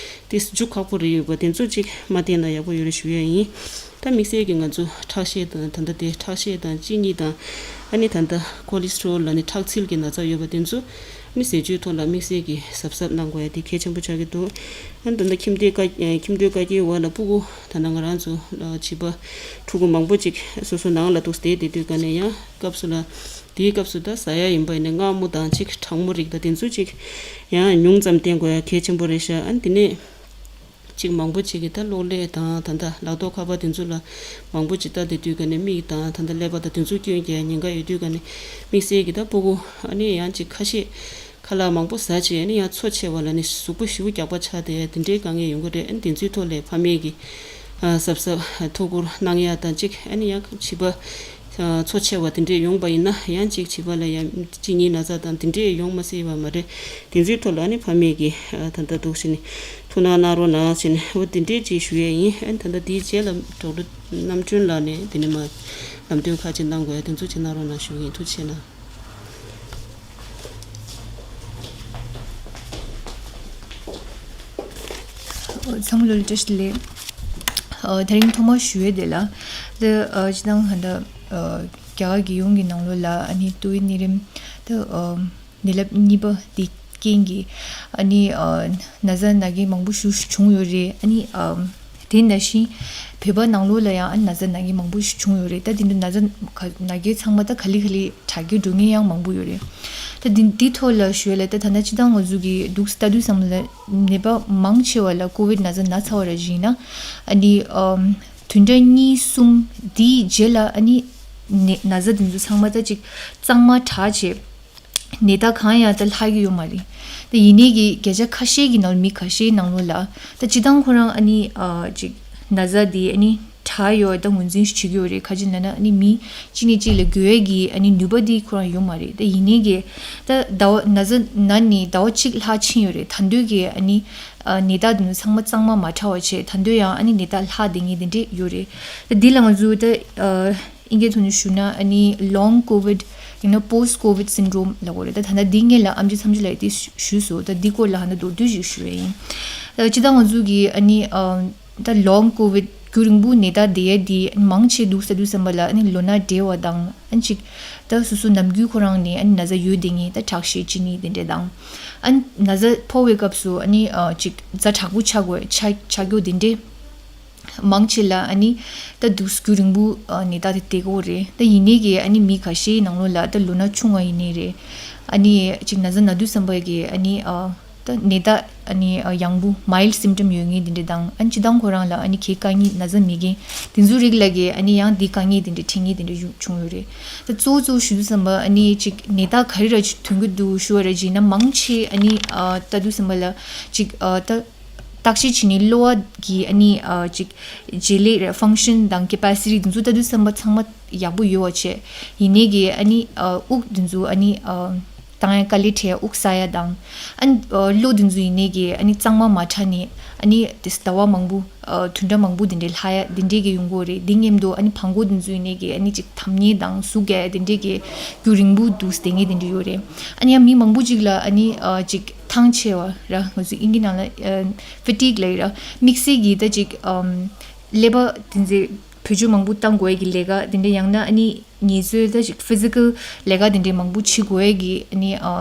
འདྲས་དེ་འཇུ་ཁག་པོ་རེད། ཡོད་པ་དེ་ཚོ་ཅིག་མ་བསྟེན་ན་ཡག་པོ་ཡོད་རེད་ཞུ་ཡ་ཡིན། ད་དམིགས་བསལ་གྱི་ང་ཚོ་ཁྲག་ཤེད་དང་ད་ལྟ་དེ་ཁྲག་ཤེད་དང་གཅིན་སྙི་དང་། ཨ་ནི་ད་ལྟ་ཁོ་ལེ་སི་ཊི་རོལ་ལ་ནི་ཁྲག་ཚིལ་གྱི་ན་ཚ་ཡོད་པ་དེ་ཚོ་ཨ་ནི་ཟས་སྤྱོད་ཐོག་ལ་དམིགས་བསལ་གྱི་གཟབ་གཟབ་གནང་དགོས་ཡ་དེ་གལ་ཆེན་པོ་ཆགས་ཀྱི་འདུག་ཨ་ནི་ད་ལྟ་ཁྱིམ་སྡོད་བཀའ་ཁྱིམ་སྡོད་བཀའ་རྒྱའི་འོག་ལ་སྤུ་གུ་ད་ལྟ་ང་རང་ཚོ་བྱིས་པ་ཕྲུ་གུ་མང་པོ་ཅིག་སོ་སོ་ནང་ལ་འདུག་བསྡད་བསྡད་དུས་ཀ་ནས་ཡང་སྐབས་སུ་ལ་དེའི་སྐབས་སུ་ད་ཟ་ཡ་ཡིན་པ་ཡིན་ན་མངར་མོ་དང་ཅིག་གྲང་མོ་རིགས་དང་དེ་ཚོ་ཅིག་ཡང་ཉུང་ཙམ་བསྟེན་དགོས་ཡ་གལ་ཆེན་པོ་རེད་ཤག་ཨ་ནི་དེ་ནས། ཅིག་མང་པོ་ཅིག་གིས་ད་གློག་ཀླད་དང་ད་ལྟ་ལག་ཐོགས་ཁ་པར་དེ་ཚོ་ལ་མང་པོ་ཅིག་ལྟ་བསྡད་དུས་ཀ་ནས་མིག་དང་ད་ལྟ་ཀླད་པ་དང་དེ་ཚོ་སྐྱོན་རྒྱག་ཉེན་ཁ་ཡོད་དུས་ཀ་ནས་དམིགས་བསལ་གྱི་ད་སྤུ་གུ་ཨ་ནི་ཡང་ཅིག་ཁ་ཤས་ཁ་ལག་མང་པོ་ཟ་བྱས་ཨ་ནི་ཡང་འཚོ་ཆེ་བ་ལ་ནི་གཟུགས་པོ་ཞེ་པོ་རྒྱགས་པ་ཆགས་བསྡད་དེ་འདྲའི་དཀའ་ངལ་ཡོང་གི་རེད། ཨ་ནི་དེ་ཚོའི་ཐོག་ལ་ཕ་མས་ཀྱི་གཟབ་གཟབ་ཐུགས་ཁུར་གནང་ཡ་དང་ཅིག་ཨ་ནི་ཡང་བྱིས་པ། ཚོ་ཆེ་བ་དེ་འདྲས་ཡོང་པ་ཡིན་ན་ཡང་གཅིག་བྱིས་པ་ལ་ཡང་གཅིན་སྙི་ན་ཚ་དང་དེ་འདྲས་ཡོང་མ་སྲིད་པ་མ་རེད། དེ་ཚོའི་ཐོག་ལ་ནི་ཕ་མས་ཀྱི་ད་ལྟ་འདུག་ཟེར་ནས་ཐུགས་སྣང་གནང་རོགས་གནང་ཟེར་ནས་འོ་དེ་འདྲས་ཅིག་ཞུ་ཡས་ཡིན། ཨ་ནི་ད་ལྟ་དེའི་རྗེས་ལ་གྲོགས་པོ་རྣམ་གྲོན་ལགས་ནས་དེ་ནས་མ་ལམ་སྟོན་ཁག་ཅིག་གནང་དགོས་ཡ་དེ་ཚོ་ཅིག་གནང་རོགས་གནང་ཞུ་ཡིན། ཐུགས་རྗེ་གནང་། ཚང་མ་ལ་བཀྲ་ཤིས་བདེ་ལེགས། ཨ་དེ་རིང་ཐོག་མར་ཞུ་ཡས་དེ་ལ། དེ་ཨ་སྤྱིར་བཏང་ད་ལྟ་ཨ་རྒྱ་གར་རྒྱལ་ཡོངས་ཀྱི་ནང་ལོགས་ལ་ཨ་ནི་ཏོག་དབྱིབས་ནད་རིམས་དེ་ཨ་ནད་རླབས་གཉིས་པ་དེ་ རྐྱེན་གྱིས་ཨ་ནི་ཨ་ན་ཚ་ན་མཁན་མང་པོ་ཞིག་བྱུང་ཡོད་རེད། ཨ་ནི་ཨ་དེ་ནང་བཞིན་བོད་པ་ནང་ལོགས་ལ་ཡང་ཨ་ན་ཚ་ན་མཁན་མང་པོ་ཞིག་བྱུང་ཡོད་རེད། ད་དེ་འདྲ་ན་ཚ་ག་ན་མཁན་ཚང་མ་ད་ག་ལེ་ག་ལེ་དྲག་སྐྱེད་འགྲོ་མཁན་ཡང་མང་པོ་ཡོད་རེད། ད་དེ་འདི་ཐོག་ལ་ཞུ་ཡ་ལ་ད་ད་ལྟ་སྤྱིར་བཏང་ང་ཚོ་གི་འདུག་ལྟ་དུས་ཙམ་ལ་ནད་པ་མང་ཆེ་བ་ལ་ཀོ་ཝིད་ན་ཚ་ན་ཚར་བ་ར་ཡིན་ན་ཨ་ནི་ཨམ་བདུན་ཕྲག་གཉིས་གསུམ་དེའི་རྗེས་ལ་ཨ་ནི་ནད་ན་ཚ་དེ་ཚོ་ཚང་མ་ད་ཅིག་གཙང་མ་དྲག་བྱས། ནད་རྟགས་གང་ཡང་ད་ལྷག་གི་ཡོད་མ་རེད། ད་ཡིན་ནའི་གི་བརྒྱ་ཆ་ཁ་ཤས་ཀྱི་ནང་མི་ཁ་ཤས་ནང་ལོགས་ལ་ད་སྤྱིར་བཏང་ཁོ་རང་ཨ་ནི་ཨ་ཅིག་ན་ཚ་དེ་ཨ་ནི་དྲག་ཡོད་ད་ངོས་འཛིན་བྱེད་ཀྱི་ཡོད་རེད། ག་ཅི་ལབ་ན་ཨ་ནི་མི་གཅིག་ནས་གཅིག་ལ་འགོས་ཡས་ཀྱི་ཨ་ནི་ནུས་པ་དེ་ཁོ་རང་ཡོད་མ་རེད། ད་ཡིན་ནའི་གི་ད་ཟླ་བ་ན་ཚ་ན་ནས་ཟླ་བ་གཅིག་ལྷག་ཕྱིན་ཡོད་རེད། ད་དུང་གི་ཨ་ནི་ཨ་ནད་རྟགས་དེ་ཚོ་ཚང་མ་གཙང་མ་མ་དྲག་པ་བྱས། ད་དུང་ཡང་ཨ་ནི་ནད་རྟགས་ལྷག་བསྡད་མཁན་དེ་འདྲས་ཡོད་རེད། ད་འདི་ལ་ང་ཚོ་ད་ཨ། དབྱིན་སྐད་ཐོག་ནས་ཞུ་ན་ཨ་ནི་long covid ཡང་ན་post covid syndrome ལབ་དགོས་རེད། ད་ད་ལྟ་འདི་སྔོན་ལ་ཨེམ་ཆི་ཚང་ཆུ་ལགས་དེ་ཞུས་སོང་། ད་འདི་སྐོར་ལ་ཧ་ན་མདོར་བསྡུས་ཤིག་ཞུ་ཡ་ཡིན། ད་སྤྱིར་བཏང་ང་ཚོ་གི་ཨ་ནི་ཨ་ད་long covid རྒྱུན་རིང་པོ་ནད་རྟགས་བསྡད་ཡ་དེ་མང་ཆེ་འདུག་ལྟ་དུས་ཙམ་པ་ལ་ཨ་ནི་ལོ་ན་བགྲེས་པ་དང་ཨ་ནི་ཅིག་ད་སོ་སོ་ནམ་རྒྱུན་ཁོ་རང་ནས་ཨ་ནི་ན་ཚ་ཡོད་བསྡད་མཁན་ད་ཁྲག་ཤེད་ཅི་ནི་དེ་འདྲས་དང་ཨ་ནི་ན་ཚ་ཕོག་པའི་སྐབས་སུ་ཨ་ནི་ཨ་ཅིག་ཛ་དྲག་པོ་ཆགས་དགོས་ཆགས་ཆགས་རྒྱུ་དེ་འདྲས། མང་ཆེ་ལ་ཨ་ནི་ད་འདུག་རྒྱུན་རིང་པོ་ཨ་ནད་རྟགས་དེ་བསྡད་ཀྱི་ཡོད་རེད། ད་ཡིན་ནའི་གི་ཨ་ནི་མི་ཁ་ཤས་ནང་ལོགས་ལ་ད་ལོ་ན་ཆུང་བ་ཡིན་ནའི་རེད། ཨ་ནི་ཅིག་ན་ཚ་ན་དུས་ཙམ་པ་གི་ཨ་ནི་ཨ་ད་ནད་རྟགས་ཨ་ནི་ཨ་ཡང་པོ་mild symptom ཡོད་མཁན་དེ་འདྲ་དང་ཨ་ནི་སྤྱིར་བཏང་ཁོ་རང་ལ་ཨ་ནི་གའི་དཀའ་ངལ་ན་ཚ་མེད་མཁན་དེ་ཚོའི་རིགས་ལ་གི་ཨ་ནི་ཡང་འདི་དཀའ་ངལ་དེ་འདྲ་འཕྲད་མཁན་དེ་འདྲ་ཡོང་བྱུང་ཡོད་རེད། ད་གཙོ་བོ་གཙོ་བོ་ཞུ་དུས་ཙམ་པ་ཨ་ནི་ཅིག་ནད་རྟགས་ག་རེ་ར་ཅིག་ཐོན་གྱི་འདུག་ཞུ་བ་ར་ཅིག་ན་མང་ཆེ་ཨ་ནི་ཨ་ལྟ་དུས་ཙམ་པ་ལ་ཅིག་ཨ་ད། བརྟག་དཔྱད་བྱས་ནས་གློ་བ་གི་ཨ་ནི་ཨ་ཅིག་བྱེད་ལས་རེད། function དང་capacity དེ་ཚོ་ལྟ་དུས་ཙམ་པ་ཚང་མ་ཡག་པོ་ཡོད་པ་བྱས། ཡིན་ནའི་གི་ཨ་ནི་ཨ་དབུགས་དེ་ཚོ་ཨ་ནི་ཨ་བཏང་ཡ་དཀའ་ལས་འཕྲད་ཡ་དབུགས་བསགས་ཡ་དང་ཨ་ནི་ཨ་གློ་དེ་ཚོ་ཡིན་ནའི་གི་ཨ་ནི་གཙང་མ་མ་དྲགས་ནས་ཨ་ནི་དེ་ཟླ་བ་མང་པོ་ཨ་བདུན་ཕྲག་མང་པོ་དེ་འདྲའི་ལྷག་ཡ་དེ་འདྲའི་གི་ཡོང་གི་ཡོད་རེད། དེ་མཉམ་དུ་ཨ་ནི་བྲང་ཁོག་དེ་ཚོ་ཡིན་ནའི་གི་ཨ་ནི་ཅིག་འཐམ་ཉེ་དང་ཟུག་རྒྱག་ཡ་དེ་འདྲའི་གི་རྒྱུན་རིང་པོ་འདུག་བསྡད་མཁན་དེ་འདྲ་ཡོད་རེད། ཨ་ནི་ཡང་མི་མང་པོ་ཅིག་ལ་ཨ་ནི་ཨ་ཅིག་ཐང་ཆད་པ་ར་ང་ཚོ་དབྱིན་སྐད་ནང་ལ་ཨ་fatigue ལབ་ཡ་ར་དམིགས་བསལ་གྱི་ད་ཅིག་ཨམ་ཀླད་པ་དེ་ཚོ་བེད་སྤྱོད་མང་པོ་བཏང་དགོས་ཡ་གི་ལས་ཀ་དེ་འདྲ་ཡང་ན་ཨ་ནི་ངལ་རྩོལ་ད་ཅིག་physical ལས་ཀ་དེ་འདྲ་མང་པོ་བྱེད་དགོས་ཡ་གི་ཨ་ནི་ཨ་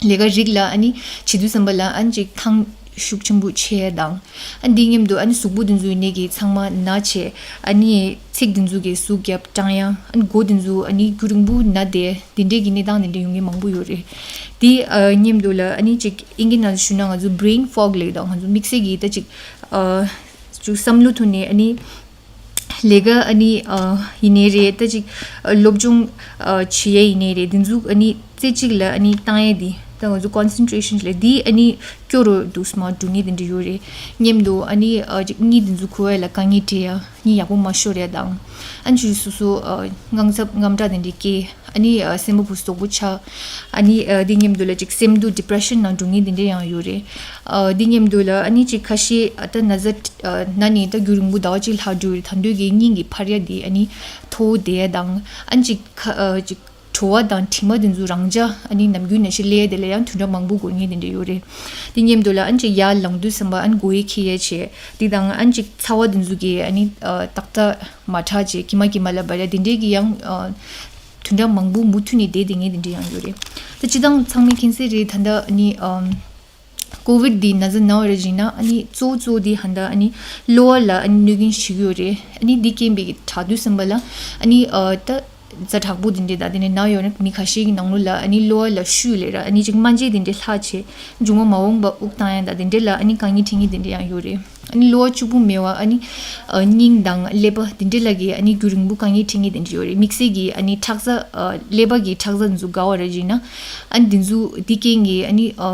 ལས་ཀ་རིགས་ལ་ཨ་ནི་བྱེད་དུས་ཙམ་པ་ལ་ཨ་ནི་ཅིག་ཐང་ཤུགས་ཆེན་པོ་ཆད་ཡ་དང་ཨ་ནི་དེ་མཉམ་དུ་ཨ་ནི་གཟུགས་པོ་དེ་ཚོ་ཡིན་ནའི་གི་ཚང་མ་ན་ཆད་ཨ་ནི་ཚིགས་དེ་ཚོ་གི་ཟུག་རྒྱབ་སྐྲངས་ཡ་ཨ་ནི་མགོ་དེ་ཚོ་ཨ་ནི་རྒྱུན་རིང་པོ་ན་བསྡད་དེ་འདྲའི་གི་གནས་སྟངས་དེ་འདྲ་ཡོང་མཁན་མང་པོ་ཡོད་རེད། དེ་ཨ་མཉམ་དུ་ལ་ཨ་ནི་ཅིག་དབྱིན་སྐད་ནང་ཞུས་ན་ང་ཚོ་brain fog ལབ་ཡ་དང་ང་ཚོ་དམིགས་བསལ་གྱི་ད་ཅིག་ཨ་ཅིག་བསམ་བློ་ཐོན་ནས་ཨ་ནི་ལས་ཀ་ཨ་ནི་ཨ་ཡིན་ནའི་རེད། ད་ཅིག་ཨ་སློབ་སྦྱོང་ཨ་བྱེད་ཡས་ཡིན་ནའི་རེད། དེ་ཚོ་ཨ་ནི་རྩེ་གཅིག་ལ་ཨ་ནི་བཏང་ཡས་དེ་ད་ང་ཚོ་concentration ལབ་དེ་ཨ་ནི་སྐྱོ་རུ་འདུག་སེ་མར་འགྲོ་མཁན་དེ་འདྲ་ཡོད་རེད། མཉམ་དུ་ཨ་ནི་ཨ་ཅིག་གཉིད་དེ་ཚོ་ཁུག་ཡས་ལ་དཀའ་ངལ་འཕྲད་ཡ་གཉིད་ཡག་པོ་མ་ཤོར་ཡ་དང་ཨ་ནི་ཅིག་སོ་སོ་ཨ་དངངས་འཚབ་དངངས་སྐྲག་དེ་འདྲ་སྐྱེ། ཨ་ནི་ཨ་སེམས་པ་ཕུ་སུ་དོག་པོ་ཆགས། ཨ་ནི་ཨ་དེ་མཉམ་དུ་ལ་ཅིག་སེམས་སྡུག depression ནང་འགྲོ་མཁན་དེ་འདྲ་ཡང་ཡོད་རེད། ཨ་དེ་མཉམ་དུ་ལ་ཨ་ནི་ཅིག་ཁ་ཤས་ཨ་ད་ན་ཚ་ཨ་ན་ནས་ད་རྒྱུན་རིང་པོ་ཟླ་བ་གཅིག་ལྷག་འགྲོ་རེད། ད་དུང་གི་སྙིང་གི་འཕར་ཡ་དེ་ཨ་ནི་མཐོ་བོ་བསྡད་ཡ་དང་ཨ་ནི་ཅིག་ཁ་ཨ་ཅིག་བྲོ་བ་དང་དྲི་མ་དེ་ཚོ་རང་འཇགས་ཨ་ནི་ནམ་རྒྱུན་ནང་བཞིན་སླེབས་ཡ་དེ་ལ་ཡང་བདུན་ཕྲག་མང་པོ་འགོར་མཁན་དེ་འདྲ་ཡོད་རེད། དེ་མཉམ་དུ་ལ་ཨ་ནི་ཅིག་ཡར་ལངས་དུས་ཙམ་པ་ཨ་ནི་མགོ་ཡི་འཁྱེར་ཡ་བྱས། དེ་དང་ཨ་ནི་ཅིག་ཚ་བ་དེ་ཚོ་གི་ཨ་ནི་ཨ་ཏག་ཏག་མ་དྲག་བྱས་ཁྱི་མ་ཁྱི་མ་ལ་བར་ཡ་དེ་འདྲའི་གི་ཡང་ཨ་བདུན་ཕྲག་མང་པོ་མུ་མཐུད་ནས་བསྡད་བསྡད་མཁན་དེ་འདྲ་ཡང་ཡོད་རེད། ད་སྤྱིར་བཏང་ཚང་མས་མཁྱེན་གསལ་རེད། ད་ལྟ་ཨ་ནི་ཨམ་ཀོ་ཝིད་འདི་ན་ཚ་ན་བ་རེད་བྱས་ན་ཨ་ནི་གཙོ་བོ་གཙོ་བོ་འདི་ཧ་ད་ཨ་ནི་གློ་བ་ལ་ཨ་ནི་གནོད་སྐྱོན་བྱེད་ཀྱི་ཡོད་རེད། ཨ་ནི་འདི་རྐྱེན་པས་དྲག་དུས་ཙམ་པ་ལ་ཨ་ནི་ཨ་ད་ཛ་དྲག་པོ་དེ་འདྲས་དང་དེ་ནས་ན་ཡོད་ན་མི་ཁ་ཤས་ཀྱི་ནང་ལོགས་ལ་ཨ་ནི་གློ་བ་ལ་ཤུགས་ལས་ར་ཨ་ནི་ཅིག་སྨན་དཔྱད་དེ་འདྲས་ལྷག་བྱས་མཇུག་མ་མ་འོངས་པ་དབུགས་བཏང་ཡ་དང་དེ་འདྲས་ལ་ཨ་ནི་དཀའ་ངལ་འཕྲད་མཁན་དེ་འདྲས་ཡང་ཡོད་རེད། ཨ་ནི་གློ་བ་གཅིག་པུ་མེད་པ་ཨ་ནི་ཨ་སྙིང་དང་ཀླད་པ་དེ་འདྲས་ལ་གི་ཨ་ནི་རྒྱུན་རིང་པོ་དཀའ་ངལ་འཕྲད་མཁན་དེ་འདྲས་ཡོད་རེད། དམིགས་བསལ་གྱི་ཨ་ནི་ཁྲག་རྩ་ཨ་ཀླད་པ་གི་ཁྲག་རྩ་འཛུགས་དགའ་བ་རེད་བྱས་ན་ཨ་ནི་དེ་ཚོ་དེ་རྐྱེན་གྱིས་ཨ་ནི་ཨ་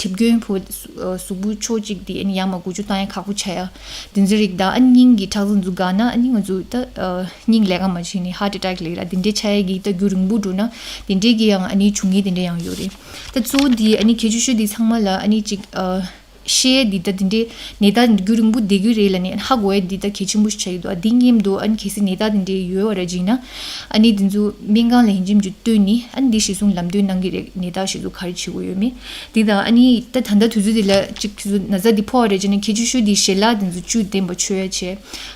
གྲིབ་སྐྱོན་ཕོག་གཟུགས་པོ་ཕྱོགས་གཅིག་དེ་ཨ་ནི་ཡར་མར་འགུལ་སྐྱོད་བཏང་ཡ་ཁག་པོ་ཆགས་ཡ་དེ་ཚོའི་རིགས་དང་ཨ་ནི་སྙིང་གི་ཁྲག་རྩ་འཛུགས་འགག་ན་ཨ་ནི་ང་ཚོ་ད་ཨ་སྙིང་ལས་ཀ་མ་བྱས་ནས་heart attack ལས་ར་དེ་འདྲའི་ཆགས་ཡ་གི་ད་རྒྱུན་རིང་པོ་འགྲོ་ན་དེ་འདྲའི་གི་ཡང་ཨ་ནི་བྱུང་ཡས་དེ་འདྲ་ཡང་ཡོད་རེད། ད་གཙོ་བོ་འདི་ཨ་ནི་གལ་ཆེ་ཤོས་འདི་ཚང་མ་ལ་ཨ་ནི་ཅིག་ཨ་ཤེས་ཡས་འདི་ད་དེ་འདྲའི་ནད་རྟགས་རྒྱུན་རིང་པོ་བསྡད་ཀྱི་རེད་ལབ་ནས་ཧ་གོ་ཡས་འདི་ད་གལ་ཆེན་པོ་ཞིག་ཆགས་ཀྱི་འདུག་ཨ་འདི་མཉམ་དུ་ཨ་ནི་གལ་སྲིད་ནད་རྟགས་དེ་འདྲའི་ཡོད་པ་ར་བྱས་ན་ཨ་ནི་འདི་ཚོ་སྨན་ཁང་ལ་ཡིན་གཅིག་མིན་གཅིག་སྟོན་ནས་ཨ་ནི་འདི་གཞིར་བཟུང་ལམ་སྟོན་གནང་གི་རེད། ནད་རྟགས་གཞིར་བཟུང་ག་རེ་བྱེད་དགོས་ཡོད་མེད་འདི་དང་ཨ་ནི་ད་ད་ལྟ་དུས་ཚོད་འདི་ལ་ཅིག་ན་ཚ་འདི་ཕོག་པ་རེད་བྱས་ན་གལ་ཆེ་ཤོས་འདི་ཞལ་ལག་འདི་ཚོ་བཅུད་ལྡན་པ་མཆོད་ཡ་བྱས་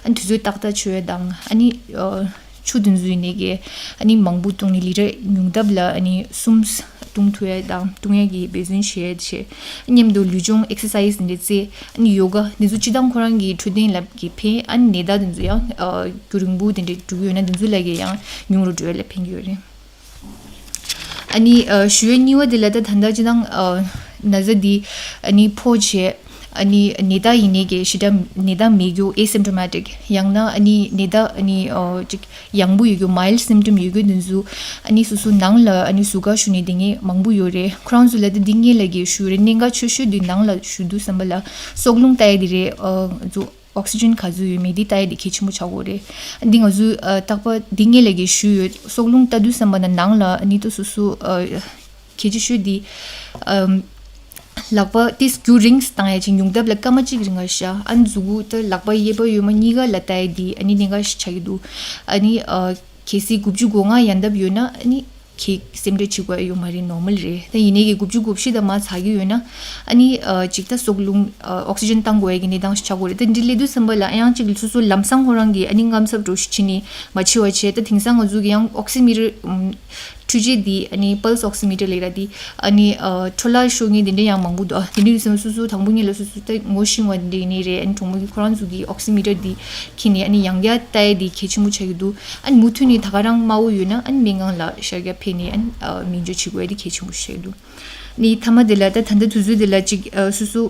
ཨ་ནི་དུས་ཚོད་ཏག་ཏག་མཆོད་ཡ་དང་ཨ་ནི་ཨ། ཆུ་དེ་ཚོ་ཡིན་ནའི་གི་ཨ་ནི་མང་པོ་བཏུང་ནས་ལི་ཊར་ཉུང་མཐའ་ལ་ཨ་ནི་གསུམ་ བཏུང་ཐུབ་ཡ་དང་བཏུང་ཡ་གི་འབད་བརྩོན་བྱེད་ཡ་བྱེད། མཉམ་དུ་ལུས་སྦྱོང་ཨེག་སར་སའི་ཛི་དེ་འདྲ་རྩེ། ཨ་ནི་ཡོ་ག་འདི་ཚོ་སྤྱིར་བཏང་ཁོ་རང་གི་འཕྲོད་བསྟེན་ལ་གི་ཕན། ཨ་ནི་ནད་རྟགས་འདི་ཚོ་ཡང་ཨ་རྒྱུན་རིང་པོ་དེ་འདྲ་འགྲོ་གི་ཡོད་ན་འདི་ཚོ་ལ་གི་ཡང་ཉུང་རུ་འགྲོ་ཡ་ལ་ཕན་གྱི་ཡོད་རེད། ཨ་ནི་ཨ་ཞུ་ཡ་གཉིས་པ་དེ་ལ་ད་ད་ལྟ་སྤྱིར་བཏང་ཨ་ན་ཚ་འདི་ཨ་ནི་ཕོ་བྱས། ཨ་ནི་ནད་རྟགས་ཡིན་ནའི་གི་ཞེ་དྲག་ནད་རྟགས་མེད་རྒྱུ་ཨེ་སིམ་ཊོ་མེ་ཊིག། ཡང་ན་ཨ་ནི་ནད་རྟགས་ཨ་ནི་ཨ་ཅིག་ཡང་པོ་ཡོད་རྒྱུ་མའིལ་སིམ་ཊོམ་ཡོད་རྒྱུ་འདི་ཚོ་ཨ་ནི་སོ་སོ་ནང་ལ་ཨ་ནི་ཟུར་བཀག་ཞུ་ནས་བསྡད་མཁན་མང་པོ་ཡོད་རེད། ཁོ་རང་ཚོ་ལ་ད་འདི་སྔོན་ལ་གི་ཞུ་རེད། གནད་འགག་ཆེ་ཤོས་འདི་ནང་ལ་ཞུ་དུས་ཙམ་པ་ལ་སྲོག་རླུང་ལྟ་ཡ་འདི་རེད། ཨ་ཚོ་ཨོག་སི་ཇན་ག་ཚོད་ཡོད་མེད་འདི་ལྟ་ཡ་འདི་གལ་ཆེན་པོ་ཆགས་ཀྱི་ཡོད་རེད། འདི་ང་ཚོས་ཨ་རྟག་པར་འདི་སྔོན་ལ་གི་ཞུས་ཡོད། སྲོག་རླུང་ལྟ་དུས་ཙམ་པ་ན་ནང་ལ་ཨ་ནི་ད་སོ་སོ་ཨ་གལ་ཆེ་ཤོས་འདི་ཨམ་ལག་པ་ཏིས་རྒྱུན་རིང་བཏང་ཡ་ཅིག་ཉུང་མཐའ་ལ་སྐར་མ་གཅིག་རིང་ག་ཤ། ཨ་ནི་མཛུ་གུ་ད་ལག་པ་གཡས་པ་གཡོན་མ་གཉིས་ཀ་ལ་ལྟ་ཡ་འདི་ཨ་ནི་གནད་འགག་ཞིག་ཆགས་ཀྱི་འདུག། ཨ་ནི་ཨ་གལ་སྲིད་དགུ་བཅུ་གོ་ལྔ་ཡན་འདབ་ཡོད་ན་ཨ་ནི་ཁྱེད་སེམས་ཁྲལ་བྱེད་དགོས་ཡ་ཡོད་མ་རེད། ནོར་མལ་རེད། ད་ཡིན་ནའི་གི་དགུ་བཅུ་གོ་བཞི་དང་མར་ཚ་གི་ཡོད་ན་ཨ་ནི་ཨ་ཅིག་ད་སྲོག་རླུང་ཨ་ཨོག་སི་ཇན་བཏང་དགོས་ཡ་གི་གནས་སྟངས་ཤིག་ཆགས་ཀྱི་ཡོད་རེད། ད་འདི་སླེབས་དུས་ཙམ་པ་ལ་ཨ་ཡང་ཅིག་སོ་སོ་ལམ་སང་ཁོ་རང་གི་ཨ་ནི་དངངས་འཚབ་འདྲ་ཞིག་བྱས་ནས་མ་འཆི་བ་བྱས། ད་དེང་སང་ང་ཚོ་གི་ཡང་ཨོག་སི་མི་ཊར་ཨམ་འཕྲུལ་ཆས་འདི་ཨ་ནི་པལ་སི་ཨོག་སི་མི་ཊར་ལབ་ར་འདི་ཨ་ནི་ཨ་འཕྲོ་བརླག་ཤོར་མཁན་དེ་འདྲ་ཡང་མང་པོ་འདུག། ཨ་དེ་འདྲ་ཡིན་ཙང་སོ་སོ་དང་པོ་ཉིད་ལ་སོ་སོ་ད་ངོ་ཤེས་པ་དེ་འདྲ་ཡིན་ནའི་རེད། ཨ་ནི་གྲོགས་མོ་གིས་ཁོ་རང་ཚོ་གི་ཨོག་སི་མི་ཊར་འདི་འཁྱེར་ནས་ཨ་ནི་ཡང་བསྐྱར་ལྟ་ཡ་འདི་གལ་ཆེན་པོ་ཆགས་ཀྱི་འདུག། ཨ་ནི་མུ་མཐུད་ནས་ད་ག་རང་དམའ་བོ་ཡོད་ན་ཨ་ནི་སྨན་ཁང་ལ་ཤར་རྒྱག་ཕེབས་ནས་ཨ་ནི་ཨ་སྨན་བཅོས་བྱེད་དགོས་ཡ་འདི་གལ་ཆེན་པོ་ཆགས་ཀྱི་འདུག། ནི་མཐའ་མ་དེ་ལ་ད་ད་ལྟ་དུས་ཚོད་དེ་ལ་ཅིག་ཨ་སོ་སོ་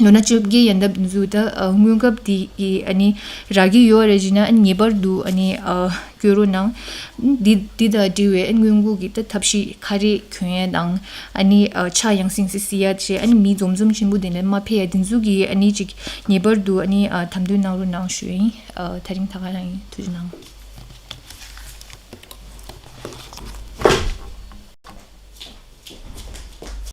ལོ་ན་བཅོ་བརྒྱད་ཡན་འདབ་འཛུལ་ད་ཨ་སྔོན་ཁབ་དེ་ཨ་ནི་རག་གི་ཡོད་རེད་ཅེ་ན། ཨ་ནི་ངེས་པར་དུ་ཨ་ནི་ཨ་སྐྱོན་རོགས་གནང་། འདི་འདི་དང་འབྲེལ་བའི་ཨ་ནི་སྔོན་འགོག་གི་ད་ཐབས་ཤེས་ཁ་རས་གྱོན་ཡ་དང་། ཨ་ནི་ཨ་ཕྱག་ཡང་སེ་ཡང་སེ་བསིལ་ཡ་བྱས། ཨ་ནི་མི་འཛོམས་འཛོམས་ཆེན་པོ་དེ་ནས་མ་ཕེབས་ཡ། དེ་ཚོ་གི་ཨ་ནི་ཅིག་ངེས་པར་དུ་ཨ་ནི་ཨ་དམ་དོན་གནང་རོགས་གནང་ཞུ་ཡ་ཡིན། ཨ་ད་རིང་ད་ག་རང་ཡིན། ཐུགས་རྗེ་གནང་།